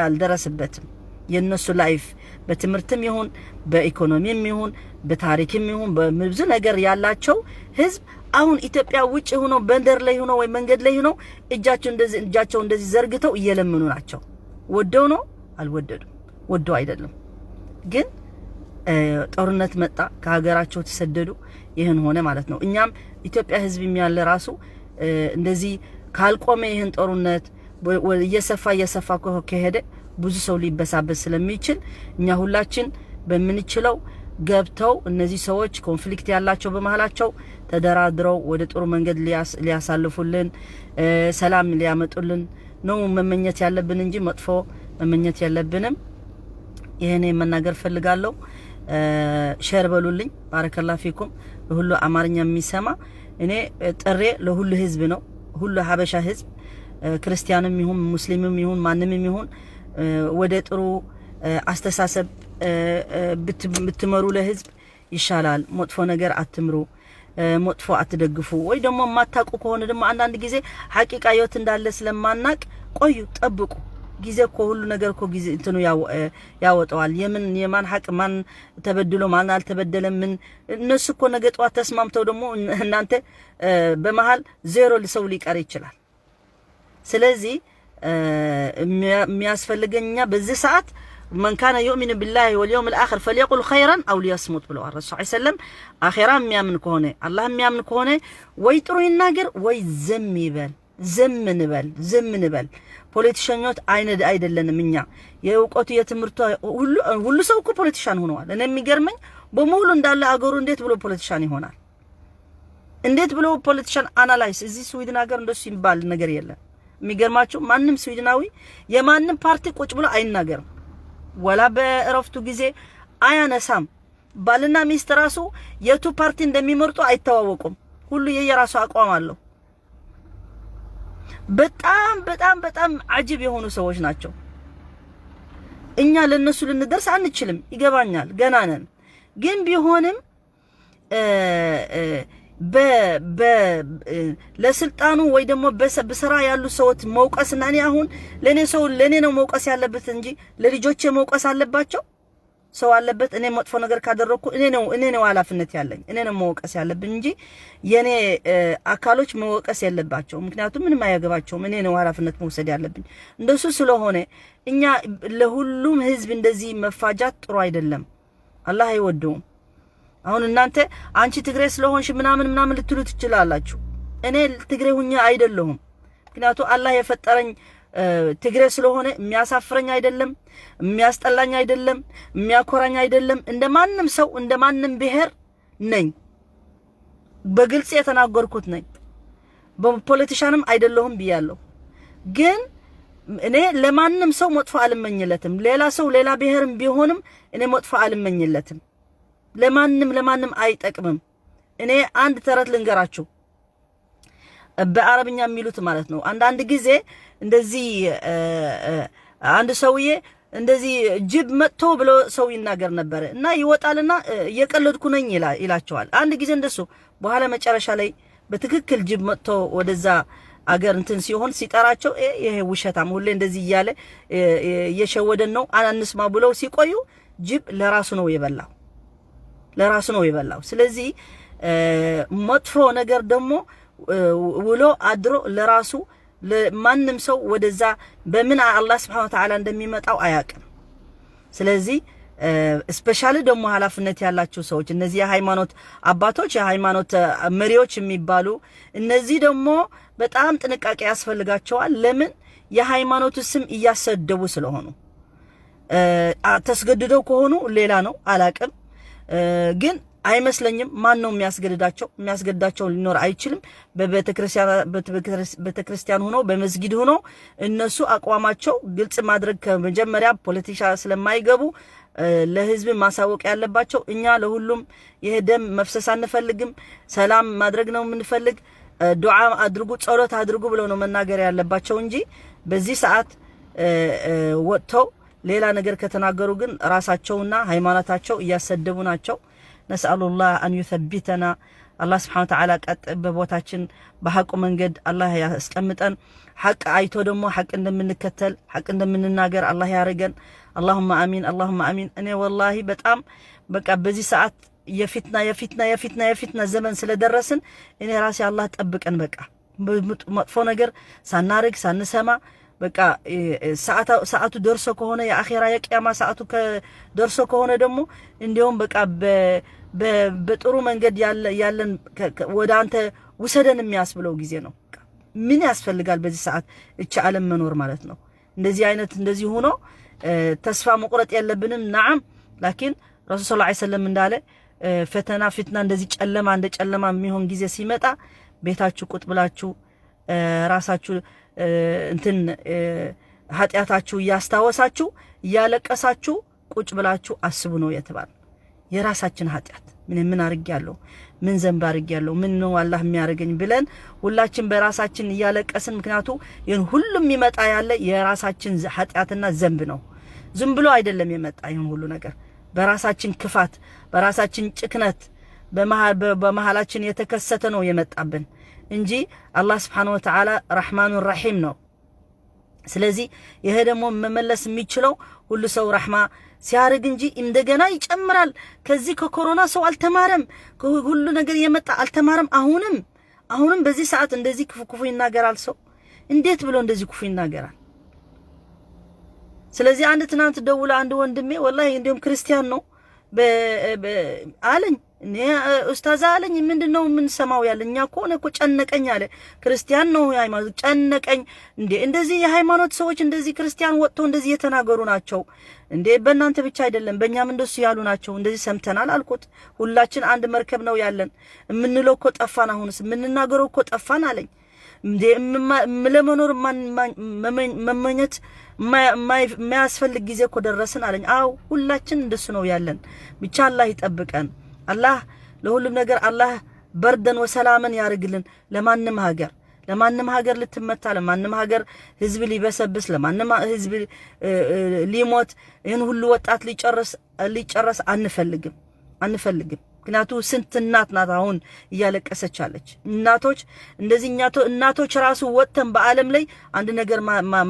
አልደረሰበትም። የነሱ life በትምህርትም ይሁን በኢኮኖሚም ይሁን በታሪክም ይሁን በብዙ ነገር ያላቸው ህዝብ አሁን ኢትዮጵያ ውጭ ሆኖ በንደር ላይ ሆኖ ወይ መንገድ ላይ ሆኖ እጃቸው እንደዚህ ዘርግተው እየለመኑ ናቸው። ወደው ነው አልወደዱም፣ ወደው አይደለም። ግን ጦርነት መጣ፣ ከሀገራቸው ተሰደዱ፣ ይህን ሆነ ማለት ነው። እኛም ኢትዮጵያ ህዝብ ያለ ራሱ እንደዚህ ካልቆመ ይህን ጦርነት እየሰፋ እየሰፋ ከሄደ ብዙ ሰው ሊበሳበስ ስለሚችል እኛ ሁላችን በምንችለው ገብተው እነዚህ ሰዎች conflict ያላቸው በመሀላቸው ተደራድረው ወደ ጥሩ መንገድ ሊያሳልፉልን ሰላም ሊያመጡልን ነው መመኘት ያለብን እንጂ መጥፎ መመኘት የለብንም። ይህን መናገር ፈልጋለሁ። share በሉልኝ። بارك الله فيكم። ለሁሉ አማርኛ የሚሰማ እኔ ጥሬ ለሁሉ ህዝብ ነው። ሁሉ ሀበሻ ህዝብ ክርስቲያንም ይሁን ሙስሊምም ይሁን ማንምም ይሁን ወደ ጥሩ አስተሳሰብ ብትመሩ ለህዝብ ይሻላል። መጥፎ ነገር አትምሩ፣ መጥፎ አትደግፉ። ወይ ደግሞ የማታውቁ ከሆነ ደግሞ አንዳንድ ጊዜ حقيقة የት እንዳለ ስለማናቅ ቆዩ፣ ጠብቁ። ጊዜ እኮ ሁሉ ነገር እኮ ጊዜ እንትኑ ያወጣዋል። የምን የማን ሀቅ ማን ተበድሎ ማን አልተበደለም። ምን እነሱ እኮ ነገ ጠዋት ተስማምተው ደግሞ እናንተ በመሀል ዜሮ ሰው ሊቀር ይችላል። ስለዚህ የሚያስፈልገኛ በዚህ ሰዓት من كان يؤمن بالله واليوم الآخر فليقل خيرا أو ليصمت ብለዋል ረሱል ሰለም። አኼራ የሚያምን ከሆነ አላህ የሚያምን ከሆነ ወይ ጥሩ ይናገር ወይ ዝም ይበል። ዝም እንበል፣ ዝም እንበል። politician ኦች አይደለንም እኛ። የእውቀቱ የትምህርቱ ሁሉ ሰው እኮ politician ሆነዋል። እኔ የሚገርመኝ በሙሉ እንዳለ አገሩ እንዴት ብሎ politician ይሆናል? እንዴት ብሎ politician analyze? እዚህ ስዊድን ሀገር እንደሱ የሚባል ነገር የለም። የሚገርማችሁ ማንም ስዊድናዊ የማንም ፓርቲ ቁጭ ብሎ አይናገርም፣ ወላ በእረፍቱ ጊዜ አያነሳም። ባልና ሚስት ራሱ የቱ ፓርቲ እንደሚመርጡ አይተዋወቁም። ሁሉ የየራሱ አቋም አለው። በጣም በጣም በጣም عجيب የሆኑ ሰዎች ናቸው። እኛ ለነሱ ልንደርስ አንችልም፣ ይገባኛል፣ ገና ነን። ግን ቢሆንም ለስልጣኑ ወይ ደግሞ በስራ ያሉ ሰዎች መውቀስና እኔ አሁን ለኔ ሰው ለኔ ነው መውቀስ ያለበት እንጂ ለልጆቼ መውቀስ አለባቸው ሰው አለበት። እኔ መጥፎ ነገር ካደረኩ እኔ ነው ኃላፊነት ያለኝ፣ እኔ ነው መወቀስ ያለብኝ እንጂ የኔ አካሎች መወቀስ የለባቸው። ምክንያቱም ምንም አያገባቸውም። እኔ ነው ኃላፊነት መውሰድ ያለብኝ። እንደሱ ስለሆነ እኛ ለሁሉም ህዝብ እንደዚህ መፋጃት ጥሩ አይደለም። አላህ አይወደውም። አሁን እናንተ አንቺ ትግሬ ስለሆንሽ ምናምን ምናምን ልትሉ ትችላላችሁ። እኔ ትግሬ ሁኜ አይደለሁም። ምክንያቱ አላህ የፈጠረኝ ትግሬ ስለሆነ የሚያሳፍረኝ አይደለም፣ የሚያስጠላኝ አይደለም፣ የሚያኮራኝ አይደለም። እንደ ማንም ሰው እንደ ማንም ብሔር ነኝ። በግልጽ የተናገርኩት ነኝ። በ politician ም አይደለሁም ብያለሁ። ግን እኔ ለማንም ሰው መጥፎ አልመኝለትም። ሌላ ሰው ሌላ ብሔርም ቢሆንም እኔ መጥፎ አልመኝለትም። ለማንም ለማንም አይጠቅምም። እኔ አንድ ተረት ልንገራችሁ፣ በአረብኛ የሚሉት ማለት ነው። አንዳንድ ጊዜ እንደዚህ አንድ ሰውዬ እንደዚህ ጅብ መጥቶ ብሎ ሰው ይናገር ነበረ እና ይወጣልና እየቀለድኩ ነኝ ይላቸዋል። አንድ ጊዜ እንደሱ በኋላ መጨረሻ ላይ በትክክል ጅብ መጥቶ ወደዛ አገር እንትን ሲሆን ሲጠራቸው ይሄ ውሸታም ሁሌ እንደዚህ እያለ እየሸወደን ነው አንስማ ብለው ሲቆዩ ጅብ ለራሱ ነው የበላው፣ ለራሱ ነው የበላው። ስለዚህ መጥፎ ነገር ደግሞ ውሎ አድሮ ለራሱ ማንም ሰው ወደዛ በምን አላህ سبحانه وتعالى እንደሚመጣው አያውቅም። ስለዚህ specially ደግሞ ኃላፊነት ያላቸው ሰዎች እነዚህ የሃይማኖት አባቶች፣ የሃይማኖት መሪዎች የሚባሉ እነዚህ ደግሞ በጣም ጥንቃቄ ያስፈልጋቸዋል። ለምን የሃይማኖቱ ስም እያሰደቡ ስለሆኑ፣ ተስገድደው ከሆኑ ሌላ ነው አላቅም፣ ግን አይመስለኝም። ማን ነው የሚያስገድዳቸው? የሚያስገድዳቸው ሊኖር አይችልም። በቤተክርስቲያን ሆኖ በመስጊድ ሆኖ እነሱ አቋማቸው ግልጽ ማድረግ ከመጀመሪያ ፖለቲካ ስለማይገቡ ለህዝብ ማሳወቅ ያለባቸው እኛ ለሁሉም ይሄ ደም መፍሰስ አንፈልግም፣ ሰላም ማድረግ ነው የምንፈልግ፣ ዱዓ አድርጉ፣ ጸሎት አድርጉ ብለው ነው መናገር ያለባቸው እንጂ በዚህ ሰዓት ወጥተው ሌላ ነገር ከተናገሩ ግን ራሳቸውና ሃይማኖታቸው እያሰደቡ ናቸው። نسأل الله أن يثبتنا አላህ سبحانه وتعالى ቀጥ በቦታችን በሐቁ መንገድ አላህ ያስቀምጠን። ሐቅ አይቶ ደግሞ ሐቅ እንደምንከተል ሐቅ እንደምንናገር አላህ ያርገን። اللهم آمين፣ اللهم آمين። እኔ والله በጣም በቃ በዚህ ሰዓት የፊትና የፊትና የፊትና የፊትና ዘመን ስለደረስን እኔ ራሴ አላህ ጠብቀን፣ በቃ መጥፎ ነገር ሳናርግ ሳንሰማ በቃ ሰዓቱ ደርሶ ከሆነ የአኼራ የቅያማ ሰዓቱ ደርሶ ከሆነ ደግሞ እንዲሁም በቃ በጥሩ መንገድ ያለን ወደ አንተ ውሰደን የሚያስብለው ጊዜ ነው። ምን ያስፈልጋል በዚህ ሰዓት እቺ ዓለም መኖር ማለት ነው። እንደዚህ አይነት እንደዚህ ሆኖ ተስፋ መቁረጥ የለብንም። نعم لكن ረሱል صلى الله عليه وسلم እንዳለ ፈተና ፊትና እንደዚህ ጨለማ እንደ ጨለማ የሚሆን ጊዜ ሲመጣ ቤታችሁ ቁጭ ብላችሁ ራሳችሁ እንትን ኃጢአታችሁ እያስታወሳችሁ እያለቀሳችሁ ቁጭ ብላችሁ አስቡ ነው የተባለ። የራሳችን ኃጢአት ምን ምን አድርጌያለሁ፣ ምን ذنب አድርጌያለሁ፣ ምን ነው አላህ የሚያደርገኝ ብለን ሁላችን በራሳችን እያለቀስን፣ ምክንያቱ ይህን ሁሉም የሚመጣ ያለ የራሳችን ኃጢአትና ذنب ነው። ዝም ብሎ አይደለም የመጣ ይህን ሁሉ ነገር በራሳችን ክፋት፣ በራሳችን ጭክነት በመሃላችን የተከሰተ ነው የመጣብን እንጂ አላህ سبحانه وتعالى رحمن رحيم ነው። ስለዚህ ይሄ ደግሞ መመለስ የሚችለው ሁሉ ሰው ረሕማ ሲያርግ እንጂ እንደገና ይጨምራል። ከዚህ ከኮሮና ሰው አልተማረም፣ ሁሉ ነገር የመጣ አልተማረም። አሁንም አሁንም በዚህ ሰዓት እንደዚህ ክፉ ክፉ ይናገራል ሰው። እንዴት ብሎ እንደዚህ ክፉ ይናገራል? ስለዚህ አንድ ትናንት ደውላ አንድ ወንድሜ ወላሂ እንዲሁም ክርስቲያን ነው አለኝ እኔ ኡስታዝ አለኝ፣ ምንድን ነው የምንሰማው ያለ እኛ እኮ እኔ እኮ ጨነቀኝ አለ። ክርስቲያን ነው የሃይማኖት ጨነቀኝ። እንዴ እንደዚህ የሃይማኖት ሰዎች እንደዚህ ክርስቲያን ወጥተው እንደዚህ የተናገሩ ናቸው እንዴ? በእናንተ ብቻ አይደለም በእኛም እንደሱ ያሉ ናቸው። እንደዚህ ሰምተናል አልኩት። ሁላችን አንድ መርከብ ነው ያለን። የምንለው እኮ ጠፋን፣ አሁንስ የምንናገረው እኮ ጠፋን አለኝ። እንዴ ለመኖር መመኘት የማያስፈልግ ጊዜ እኮ ደረስን አለኝ። አዎ ሁላችን እንደሱ ነው ያለን። ብቻ አላህ ይጠብቀን። አላህ ለሁሉም ነገር አላህ በርደን ወሰላምን ያርግልን። ለማንም ሀገር ለማንም ሀገር ልትመታ፣ ለማንም ሀገር ህዝብ ሊበሰብስ፣ ለማንም ህዝብ ሊሞት፣ ይህን ሁሉ ወጣት ሊጨረስ አንፈልግም አንፈልግም። ምክንያቱ ስንት እናት ናት አሁን እያለቀሰች አለች። እናቶች እንደዚህ እናቶች ራሱ ወጥተን በዓለም ላይ አንድ ነገር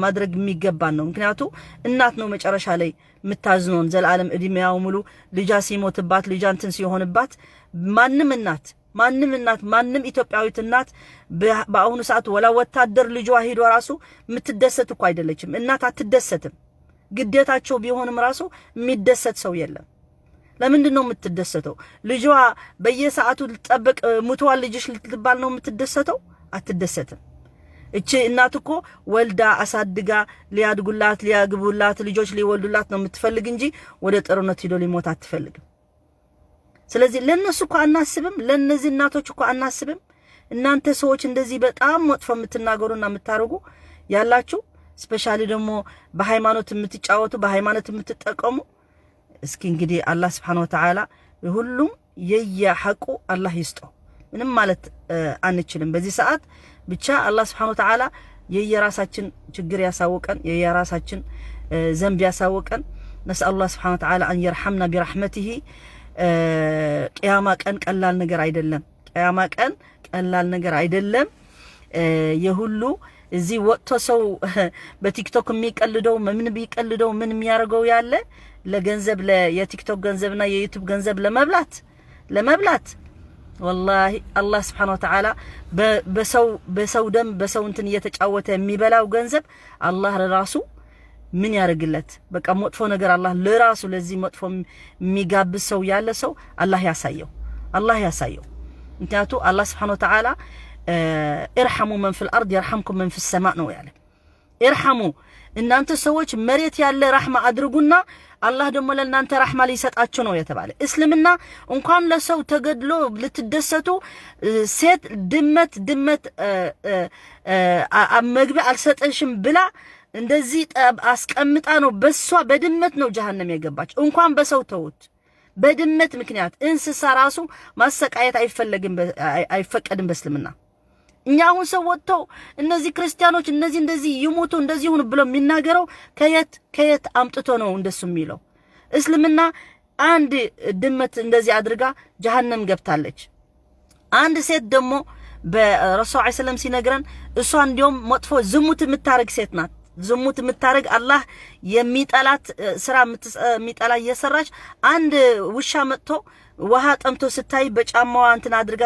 ማድረግ የሚገባን ነው። ምክንያቱ እናት ነው መጨረሻ ላይ የምታዝነውን ዘላለም እድሜያው ሙሉ ልጃ ሲሞትባት ልጃ እንትን ሲሆንባት ማንም እናት ማንም እናት ማንም ኢትዮጵያዊት እናት በአሁኑ ሰዓት ወላ ወታደር ልጇ ሂዶ ራሱ የምትደሰት እኮ አይደለችም። እናት አትደሰትም። ግዴታቸው ቢሆንም ራሱ የሚደሰት ሰው የለም። ለምንድን ነው የምትደሰተው? ልጇ በየሰዓቱ ልትጠብቅ ሙተዋል ልጅሽ ልትባል ነው የምትደሰተው? አትደሰትም። እቺ እናት እኮ ወልዳ አሳድጋ ሊያድጉላት፣ ሊያግቡላት፣ ልጆች ሊወልዱላት ነው የምትፈልግ እንጂ ወደ ጦርነት ሂዶ ሊሞት አትፈልግም። ስለዚህ ለነሱ እኮ አናስብም፣ ለነዚህ እናቶች እኮ አናስብም። እናንተ ሰዎች እንደዚህ በጣም መጥፎ የምትናገሩና የምታደርጉ ያላችሁ፣ specially ደግሞ በሃይማኖት የምትጫወቱ፣ በሃይማኖት የምትጠቀሙ፣ እስኪ እንግዲህ አላህ ስብሓነሁ ወተዓላ ሁሉም የየሐቁ አላህ ይስጠው። ምንም ማለት አንችልም በዚህ ሰዓት። ብቻ አላህ ስብሓነሁ ወተዓላ የየራሳችን ችግር ያሳውቀን፣ የየራሳችን ዘንብ ያሳውቀን። نسأل الله سبحانه وتعالى أن يرحمنا برحمته። ቅያማ ቀን ቀላል ነገር አይደለም። ቅያማ ቀን ቀላል ነገር አይደለም። የሁሉ እዚህ ወጥቶ ሰው በቲክቶክ የሚቀልደው፣ ምን ቢቀልደው፣ ምን የሚያደርገው ያለ ለገንዘብ፣ የቲክቶክ ገንዘብና የዩቱብ ገንዘብ ለመብላት፣ ወላሂ አላህ ስብሓነሁ ወተዓላ በሰው ደም፣ በሰው እንትን እየተጫወተ የሚበላው ገንዘብ አላህ ለራሱ ምን ያደርግለት? በቃ መጥፎ ነገር አላህ ለራሱ ለዚህ መጥፎ የሚጋብዝ ሰው ያለ ሰው አላህ ያሳየው፣ አላህ ያሳየው። ምክንያቱ አላህ ስብሓነሁ ወተዓላ ارحموا من في الأرض يرحمكم من في السماء ነው ያለ። ارحموا፣ እናንተ ሰዎች መሬት ያለ ራሕማ አድርጉና አላህ ደግሞ ለእናንተ ራሕማ ሊሰጣችሁ ነው የተባለ። እስልምና እንኳን ለሰው ተገድሎ ልትደሰቱ፣ ሴት ድመት መግቢ አልሰጠሽም ብላ እንደዚህ አስቀምጣ ነው፣ በሷ በድመት ነው ጀሃነም የገባች። እንኳን በሰው ተውት፣ በድመት ምክንያት እንስሳ ራሱ ማሰቃየት አይፈለግም፣ አይፈቀድም በእስልምና። እኛ አሁን ሰው ወጥተው እነዚህ ክርስቲያኖች እነዚህ እንደዚህ ይሞቱ፣ እንደዚህ ይሁኑ ብሎ የሚናገረው ከየት ከየት አምጥቶ ነው እንደሱ የሚለው? እስልምና አንድ ድመት እንደዚህ አድርጋ ጀሃነም ገብታለች። አንድ ሴት ደግሞ በረሱል ዐለይሂ ሰላም ሲነግረን እሷ እንዲያውም መጥፎ ዝሙት የምታረግ ሴት ናት። ዝሙት የምታረግ፣ አላህ የሚጠላት ስራ የሚጠላ እየሰራች፣ አንድ ውሻ መጥቶ ውሃ ጠምቶ ስታይ በጫማዋ እንትን አድርጋ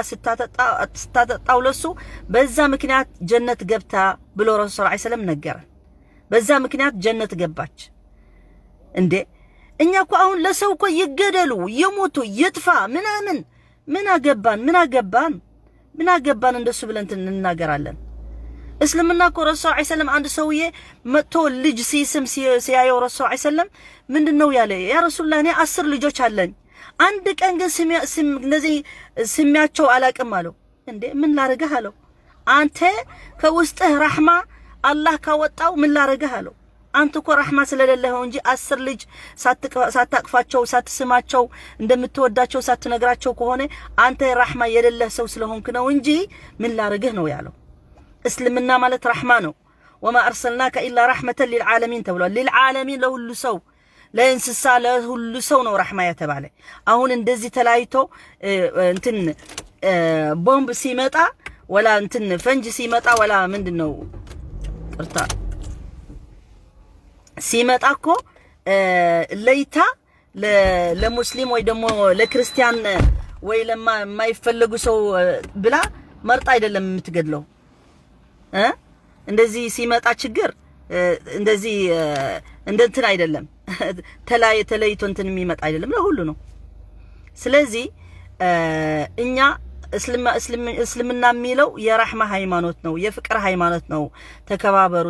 ስታጠጣው ለሱ በዛ ምክንያት ጀነት ገብታ ብሎ ረሱል ዐለይሂ ሰላም ነገረን። በዛ ምክንያት ጀነት ገባች። እንዴ፣ እኛ እኮ አሁን ለሰው እኮ ይገደሉ፣ ይሙቱ፣ ይጥፋ ምናምን ምን አገባን? ምን አገባን? ምን አገባን? እንደሱ ብለን እንናገራለን። እስልምና እኮ ረሱል ዐለይሂ ሰላም አንድ ሰውዬ መጥቶ ልጅ ሲስም ሲያየው ረሱል ዐለይሂ ሰላም ምንድን ነው ያለ? ያ ረሱላህ፣ እኔ 10 ልጆች አለኝ፣ አንድ ቀን ግን እንደዚህ ስሚያቸው አላቅም አለው። እንዴ፣ ምን ላረግህ አለው። አንተ ከውስጥህ ራሕማ አላህ ካወጣው ምን ላረግህ አለው። አንተ እኮ ራሕማ ስለሌለህ እንጂ 10 ልጅ ሳታቅፋቸው፣ ሳትስማቸው፣ እንደምትወዳቸው ሳትነግራቸው ከሆነ አንተ ራሕማ የሌለህ ሰው ስለሆንክ ነው እንጂ ምን ላረግህ ነው ያለው። እስልምና ማለት ራሕማ ነው። وما أرسلناك إلا رحمة للعالمين ተብሏል። للعالمين ለሁሉ ሰው፣ ለእንስሳ፣ ለሁሉ ሰው ነው ራሕማ የተባለ። አሁን እንደዚህ ተለያይቶ እንትን ቦምብ ሲመጣ ወላ እንትን ፈንጅ ሲመጣ ወላ ምንድን ነው ቅርታ ሲመጣ እኮ ለይታ ለሙስሊም ወይ ደግሞ ለክርስቲያን ወይ ለማይፈለጉ ሰው ብላ መርጣ አይደለም የምትገድለው እ እንደዚህ ሲመጣ ችግር እንደዚህ እንደ እንትን አይደለም፣ ተለይቶ እንትን የሚመጣ አይደለም፣ ለሁሉ ነው። ስለዚህ እኛ እስልምና የሚለው የራሕማ ሃይማኖት ነው፣ የፍቅር ሃይማኖት ነው። ተከባበሩ፣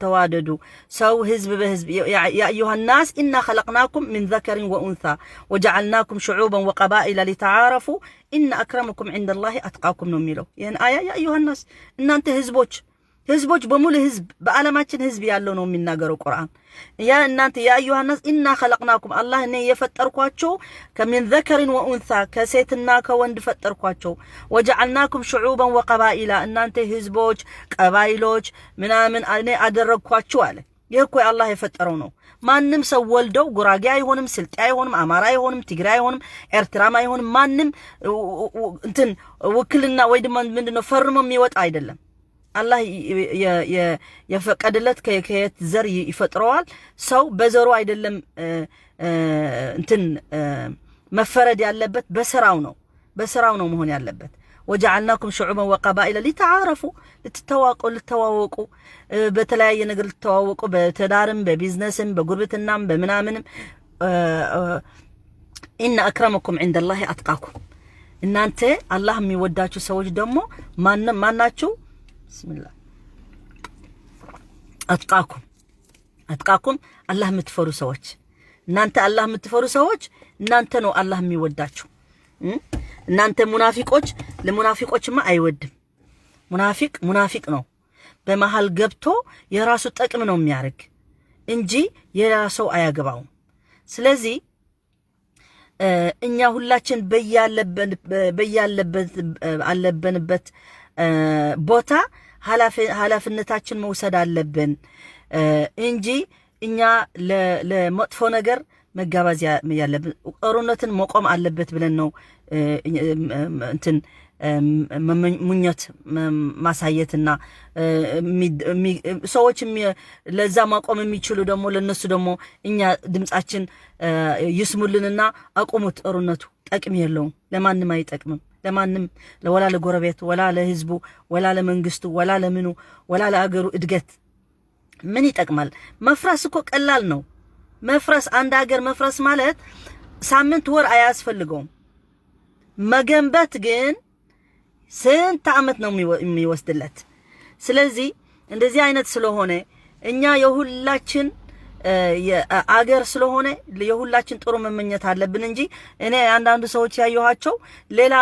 ተዋደዱ። ሰው ህዝብ በህዝብ يا أيها الناس إنا خلقناكم من ذكر وأنثى وجعلناكم شعوبا وقبائل لتعارفوا إن أكرمكم عند الله أتقاكم ነው የሚለው ይህን አያ። يا أيها الناس፣ እናንተ ህዝቦች፣ ህዝቦች በሙሉ፣ ህዝብ በዓለማችን ህዝብ ያለው ነው የሚናገረው ቁርአን። ያ እናንተ يا أيها الناس إنا خلقناكم፣ አላህ እኔ የፈጠርኳቸው ከ من ذكر وأنثى ከሴትና ከወንድ ፈጠርኳቸው። وجعلناكم شعوبا وقبائل፣ እናንተ ህዝቦች፣ ቀባይሎች ምናምን እኔ አደረግኳችሁ አለ። ይህ እኮ አላህ የፈጠረው ነው። ማንም ሰው ወልደው ጉራጌ አይሆንም፣ ስልጤ አይሆንም፣ አማራ አይሆንም፣ ትግሬ አይሆንም፣ ኤርትራም አይሆንም። ማንም እንትን ውክልና ወይ ድማ ምንድነው ፈርሞ የሚወጣ አይደለም። አላህ የፈቀደለት ከየት ዘር ይፈጥረዋል። ሰው በዘሩ አይደለም እንትን መፈረድ ያለበት፣ በስራው ነው፣ በስራው ነው መሆን ያለበት። وجعلناكم شعوبا وقبائل لتعارفوا፣ ልትተዋወቁ፣ ልተዋወቁ፣ በተለያየ ነገር ልትተዋወቁ፣ በትዳርም፣ በቢዝነስም፣ በጉርብትናም፣ በምናምንም። إن أكرمكم عند الله أتقاكم፣ እናንተ አላህ የሚወዳችሁ ሰዎች ደግሞ ማናችሁ? ብስሚላህ። أتقاكم أتقاكم አላህ የምትፈሩ ሰዎች፣ እናንተ አላህ የምትፈሩ ሰዎች እናንተ ነው አላህ የሚወዳችሁ። እናንተ ሙናፊቆች፣ ለሙናፊቆችማ አይወድም። ሙናፊቅ ሙናፊቅ ነው። በመሃል ገብቶ የራሱ ጥቅም ነው የሚያደርግ እንጂ የሌላ ሰው አያገባውም። ስለዚህ እኛ ሁላችን በያለበት አለብንበት ቦታ ኃላፊነታችን መውሰድ አለብን እንጂ እኛ ለመጥፎ ነገር መጋባዝ ያለብን፣ ጦርነትን መቆም አለበት ብለን ነው እንትን ምኞት ማሳየትና ሰዎች ለዛ ማቆም የሚችሉ ደግሞ ለነሱ ደግሞ እኛ ድምጻችን ይስሙልንና አቁሙት። ጦርነቱ ጠቅም የለውም፣ ለማንም አይጠቅምም። ለማንም፣ ወላ ለጎረቤት፣ ወላ ለህዝቡ፣ ወላ ለመንግስቱ፣ ወላ ለምኑ፣ ወላ ለአገሩ እድገት ምን ይጠቅማል? መፍረስ እኮ ቀላል ነው። መፍረስ፣ አንድ ሀገር መፍረስ ማለት ሳምንት ወር አያስፈልገውም። መገንባት ግን ስንት ዓመት ነው የሚወስድለት? ስለዚህ እንደዚህ አይነት ስለሆነ እኛ የሁላችን አገር ስለሆነ የሁላችን ጥሩ መመኘት አለብን እንጂ እኔ አንዳንዱ ሰዎች ያየኋቸው ሌላ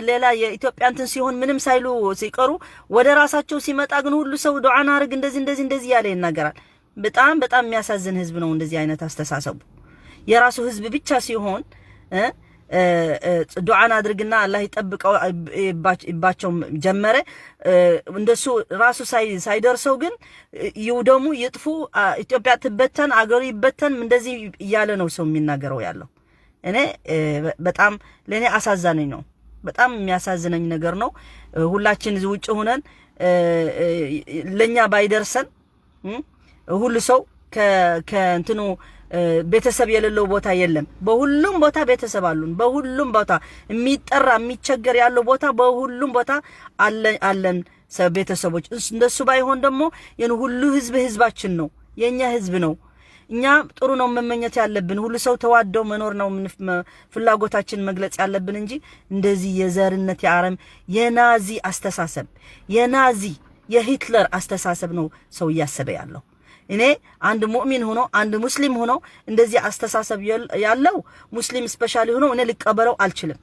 ሌላ የኢትዮጵያ እንትን ሲሆን ምንም ሳይሉ ሲቀሩ ወደ ራሳቸው ሲመጣ ግን ሁሉ ሰው ዱዓን አድርግ፣ እንደዚህ እንደዚህ እንደዚህ ያለ ይናገራል። በጣም በጣም የሚያሳዝን ህዝብ ነው እንደዚህ አይነት አስተሳሰቡ። የራሱ ህዝብ ብቻ ሲሆን ዱዓን አድርግና አላህ ይጠብቀው ይባቸው ጀመረ። እንደሱ ራሱ ሳይደርሰው ግን ይውደሙ፣ ይጥፉ፣ ኢትዮጵያ ትበተን፣ አገሩ ይበተን፣ እንደዚህ እያለ ነው ሰው የሚናገረው ያለው። እኔ በጣም ለእኔ አሳዛነኝ ነው። በጣም የሚያሳዝነኝ ነገር ነው። ሁላችን እዚህ ውጭ ሆነን ለኛ ባይደርሰን ሁሉ ሰው ከእንትኑ ቤተሰብ የሌለው ቦታ የለም። በሁሉም ቦታ ቤተሰብ አሉን። በሁሉም ቦታ የሚጠራ የሚቸገር ያለው ቦታ በሁሉም ቦታ አለን ቤተሰቦች። እንደሱ ባይሆን ደግሞ ሁሉ ህዝብ ህዝባችን ነው፣ የኛ ህዝብ ነው። እኛ ጥሩ ነው መመኘት ያለብን። ሁሉ ሰው ተዋደው መኖር ነው ፍላጎታችን መግለጽ ያለብን እንጂ እንደዚህ የዘርነት፣ የአረም፣ የናዚ አስተሳሰብ፣ የናዚ የሂትለር አስተሳሰብ ነው ሰው እያሰበ ያለው። እኔ አንድ ሙእሚን ሆኖ፣ አንድ ሙስሊም ሆኖ እንደዚህ አስተሳሰብ ያለው ሙስሊም specially ሆኖ እኔ ልቀበለው አልችልም።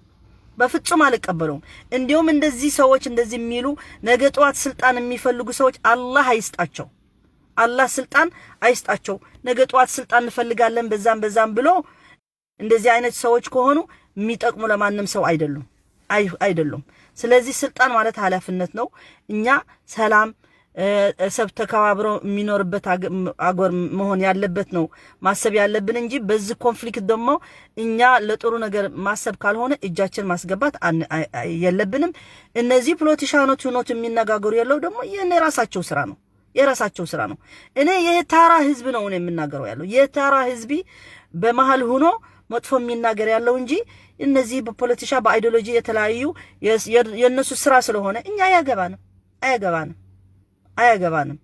በፍጹም አልቀበለውም። እንዲሁም እንደዚህ ሰዎች፣ እንደዚህ የሚሉ ነገ ጠዋት ስልጣን የሚፈልጉ ሰዎች አላህ አይስጣቸው። አላህ ስልጣን አይስጣቸው። ነገ ጠዋት ስልጣን እንፈልጋለን በዛም በዛም ብሎ እንደዚህ አይነት ሰዎች ከሆኑ የሚጠቅሙ ለማንም ሰው አይደሉም፣ አይደሉም። ስለዚህ ስልጣን ማለት ኃላፊነት ነው። እኛ ሰላም ሰብ ተከባብሮ የሚኖርበት አገር መሆን ያለበት ነው ማሰብ ያለብን እንጂ በዚህ conflict ደግሞ እኛ ለጥሩ ነገር ማሰብ ካልሆነ እጃችን ማስገባት የለብንም። እነዚህ politician ኦች ኖት የሚነጋገሩ ያለው ደግሞ የራሳቸው ስራ ነው፣ የራሳቸው ስራ ነው። እኔ የተራ ህዝብ ነው እኔ የምናገረው ያለው፣ የተራ ህዝቢ በመሀል ሆኖ መጥፎ የሚናገር ያለው እንጂ እነዚህ በፖለቲሻ በ ideology የተለያዩ የእነሱ ስራ ስለሆነ እኛ አያገባንም፣ አያገባንም፣ አያገባንም።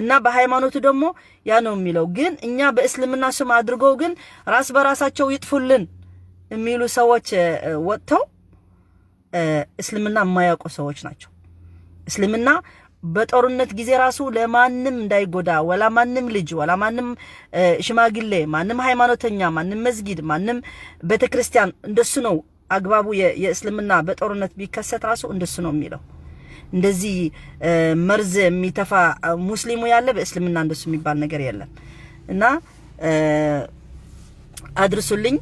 እና በሃይማኖቱ ደግሞ ያ ነው የሚለው። ግን እኛ በእስልምና ስም አድርገው ግን ራስ በራሳቸው ይጥፉልን የሚሉ ሰዎች ወጥተው እስልምና የማያውቁ ሰዎች ናቸው። እስልምና በጦርነት ጊዜ ራሱ ለማንም እንዳይጎዳ፣ ወላ ማንም ልጅ፣ ወላ ማንም ሽማግሌ፣ ማንም ሃይማኖተኛ፣ ማንም መስጊድ፣ ማንም ቤተክርስቲያን እንደሱ ነው አግባቡ። የእስልምና በጦርነት ቢከሰት ራሱ እንደሱ ነው የሚለው። እንደዚህ መርዝ የሚተፋ ሙስሊሙ ያለ በእስልምና እንደሱ የሚባል ነገር የለም። እና አድርሱልኝ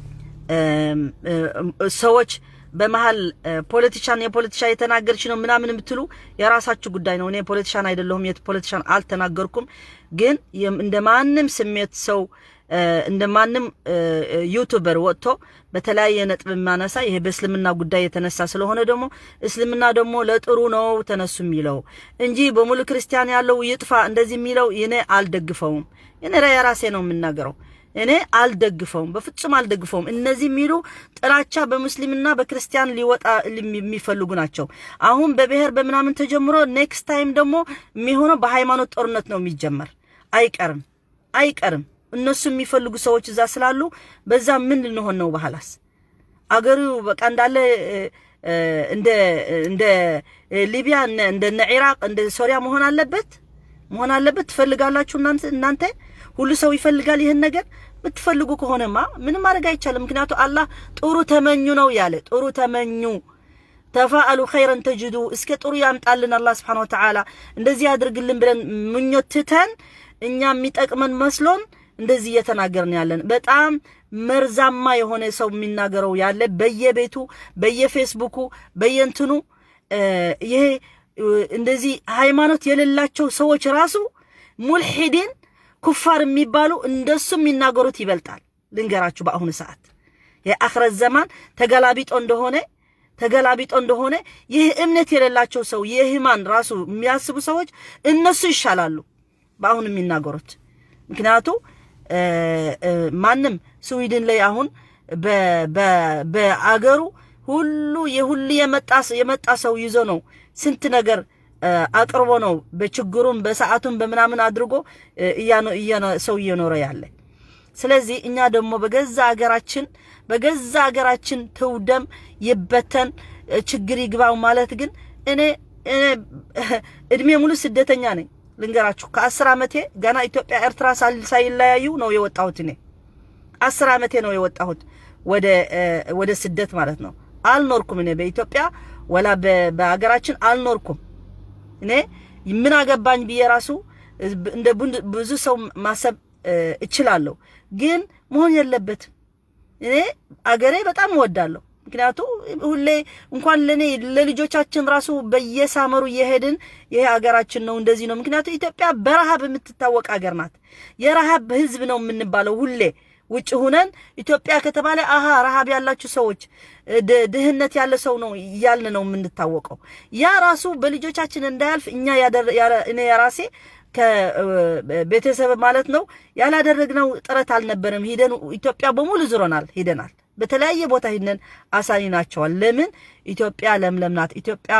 ሰዎች፣ በመሀል politician የ politician የተናገርች ነው ምናምን የምትሉ የራሳችሁ ጉዳይ ነው። እኔ politician አይደለሁም፣ የ politician አልተናገርኩም። ግን እንደ ማንም ስሜት ሰው፣ እንደ ማንም YouTuber ወጥቶ በተለያየ ነጥብ የማነሳ ይሄ በእስልምና ጉዳይ የተነሳ ስለሆነ ደግሞ እስልምና ደግሞ ለጥሩ ነው ተነሱ የሚለው እንጂ በሙሉ ክርስቲያን ያለው ይጥፋ እንደዚህ የሚለው እኔ አልደግፈውም። እኔ የራሴ ነው የምናገረው። እኔ አልደግፈውም፣ በፍጹም አልደግፈውም። እነዚህ የሚሉ ጥላቻ በሙስሊምና በክርስቲያን ሊወጣ የሚፈልጉ ናቸው። አሁን በብሔር በምናምን ተጀምሮ next time ደግሞ የሚሆነው በሃይማኖት ጦርነት ነው የሚጀመር። አይቀርም፣ አይቀርም። እነሱ የሚፈልጉ ሰዎች እዛ ስላሉ በዛ ምን ልንሆን ነው? በኋላስ አገሩ በቃ እንዳለ እንደ ሊቢያ፣ እንደ ኢራቅ፣ እንደ ሶሪያ መሆን አለበት። መሆን አለበት። ትፈልጋላችሁ እናንተ ሁሉ ሰው ይፈልጋል ይህን ነገር። የምትፈልጉ ከሆነማ ምንም ማድረግ አይቻልም። ምክንያቱ አላህ ጥሩ ተመኙ ነው ያለ። ጥሩ ተመኙ፣ تفاءلوا خيرا تجدوا። እስከ ጥሩ ያምጣልን አላህ سبحانه وتعالى፣ እንደዚህ ያድርግልን ብለን ምኞት ትተን እኛ የሚጠቅመን መስሎን እንደዚህ እየተናገርን ያለን፣ በጣም መርዛማ የሆነ ሰው የሚናገረው ያለ በየቤቱ፣ በየፌስቡኩ፣ በየእንትኑ፣ ይሄ እንደዚህ ሃይማኖት የሌላቸው ሰዎች ራሱ ሙልሒዲን ኩፋር የሚባሉ እንደሱ የሚናገሩት ይበልጣል። ልንገራችሁ፣ በአሁኑ ሰዓት የአኽረት ዘማን ተገላቢጦ እንደሆነ ይህ እምነት የሌላቸው ሰው የህማን ራሱ የሚያስቡ ሰዎች እነሱ ይሻላሉ በአሁን የሚናገሩት። ምክንያቱ ማንም ስዊድን ላይ አሁን በአገሩ ሁሉ የሁሉ የመጣ ሰው ይዞ ነው፣ ስንት ነገር አቅርቦ ነው፣ በችግሩም በሰዓቱም በምናምን አድርጎ ሰው እየኖረ ያለ። ስለዚህ እኛ ደግሞ በገዛ አገራችን ትውደም፣ ይበተን፣ ችግር ይግባው ማለት ግን እኔ እድሜ ሙሉ ስደተኛ ነኝ። ልንገራችሁ፣ ከ10 ዓመቴ ገና ኢትዮጵያ ኤርትራ ሳይለያዩ ነው የወጣሁት። እኔ 10 ዓመቴ ነው የወጣሁት ወደ ስደት ማለት ነው። አልኖርኩም እኔ በኢትዮጵያ ወላ በሀገራችን አልኖርኩም። እኔ ምን አገባኝ ብዬ ራሱ እንደ ብዙ ሰው ማሰብ እችላለሁ፣ ግን መሆን የለበትም። እኔ አገሬ በጣም እወዳለሁ። ምክንያቱ ሁሌ እንኳን ለእኔ ለልጆቻችን ራሱ በየ summer ኡ እየሄድን ይሄ ሀገራችን ነው፣ እንደዚህ ነው። ምክንያቱ ኢትዮጵያ በረሃብ የምትታወቅ ሀገር ናት። የረሃብ ህዝብ ነው የምንባለው። ሁሌ ውጭ ሁነን ኢትዮጵያ ከተባለ አሃ ረሃብ ያላችሁ ሰዎች፣ ድህነት ያለ ሰው ነው እያልን ነው የምንታወቀው። ያ ራሱ በልጆቻችን እንዳያልፍ እኛ እኔ የራሴ ከቤተሰብ ማለት ነው ያላደረግነው ጥረት አልነበረም። ሂደን ኢትዮጵያ በሙሉ ዙረናል፣ ሂደናል። በተለያየ ቦታ ሂደን አሳይናቸዋል። ለምን ኢትዮጵያ ለምለም ናት። ኢትዮጵያ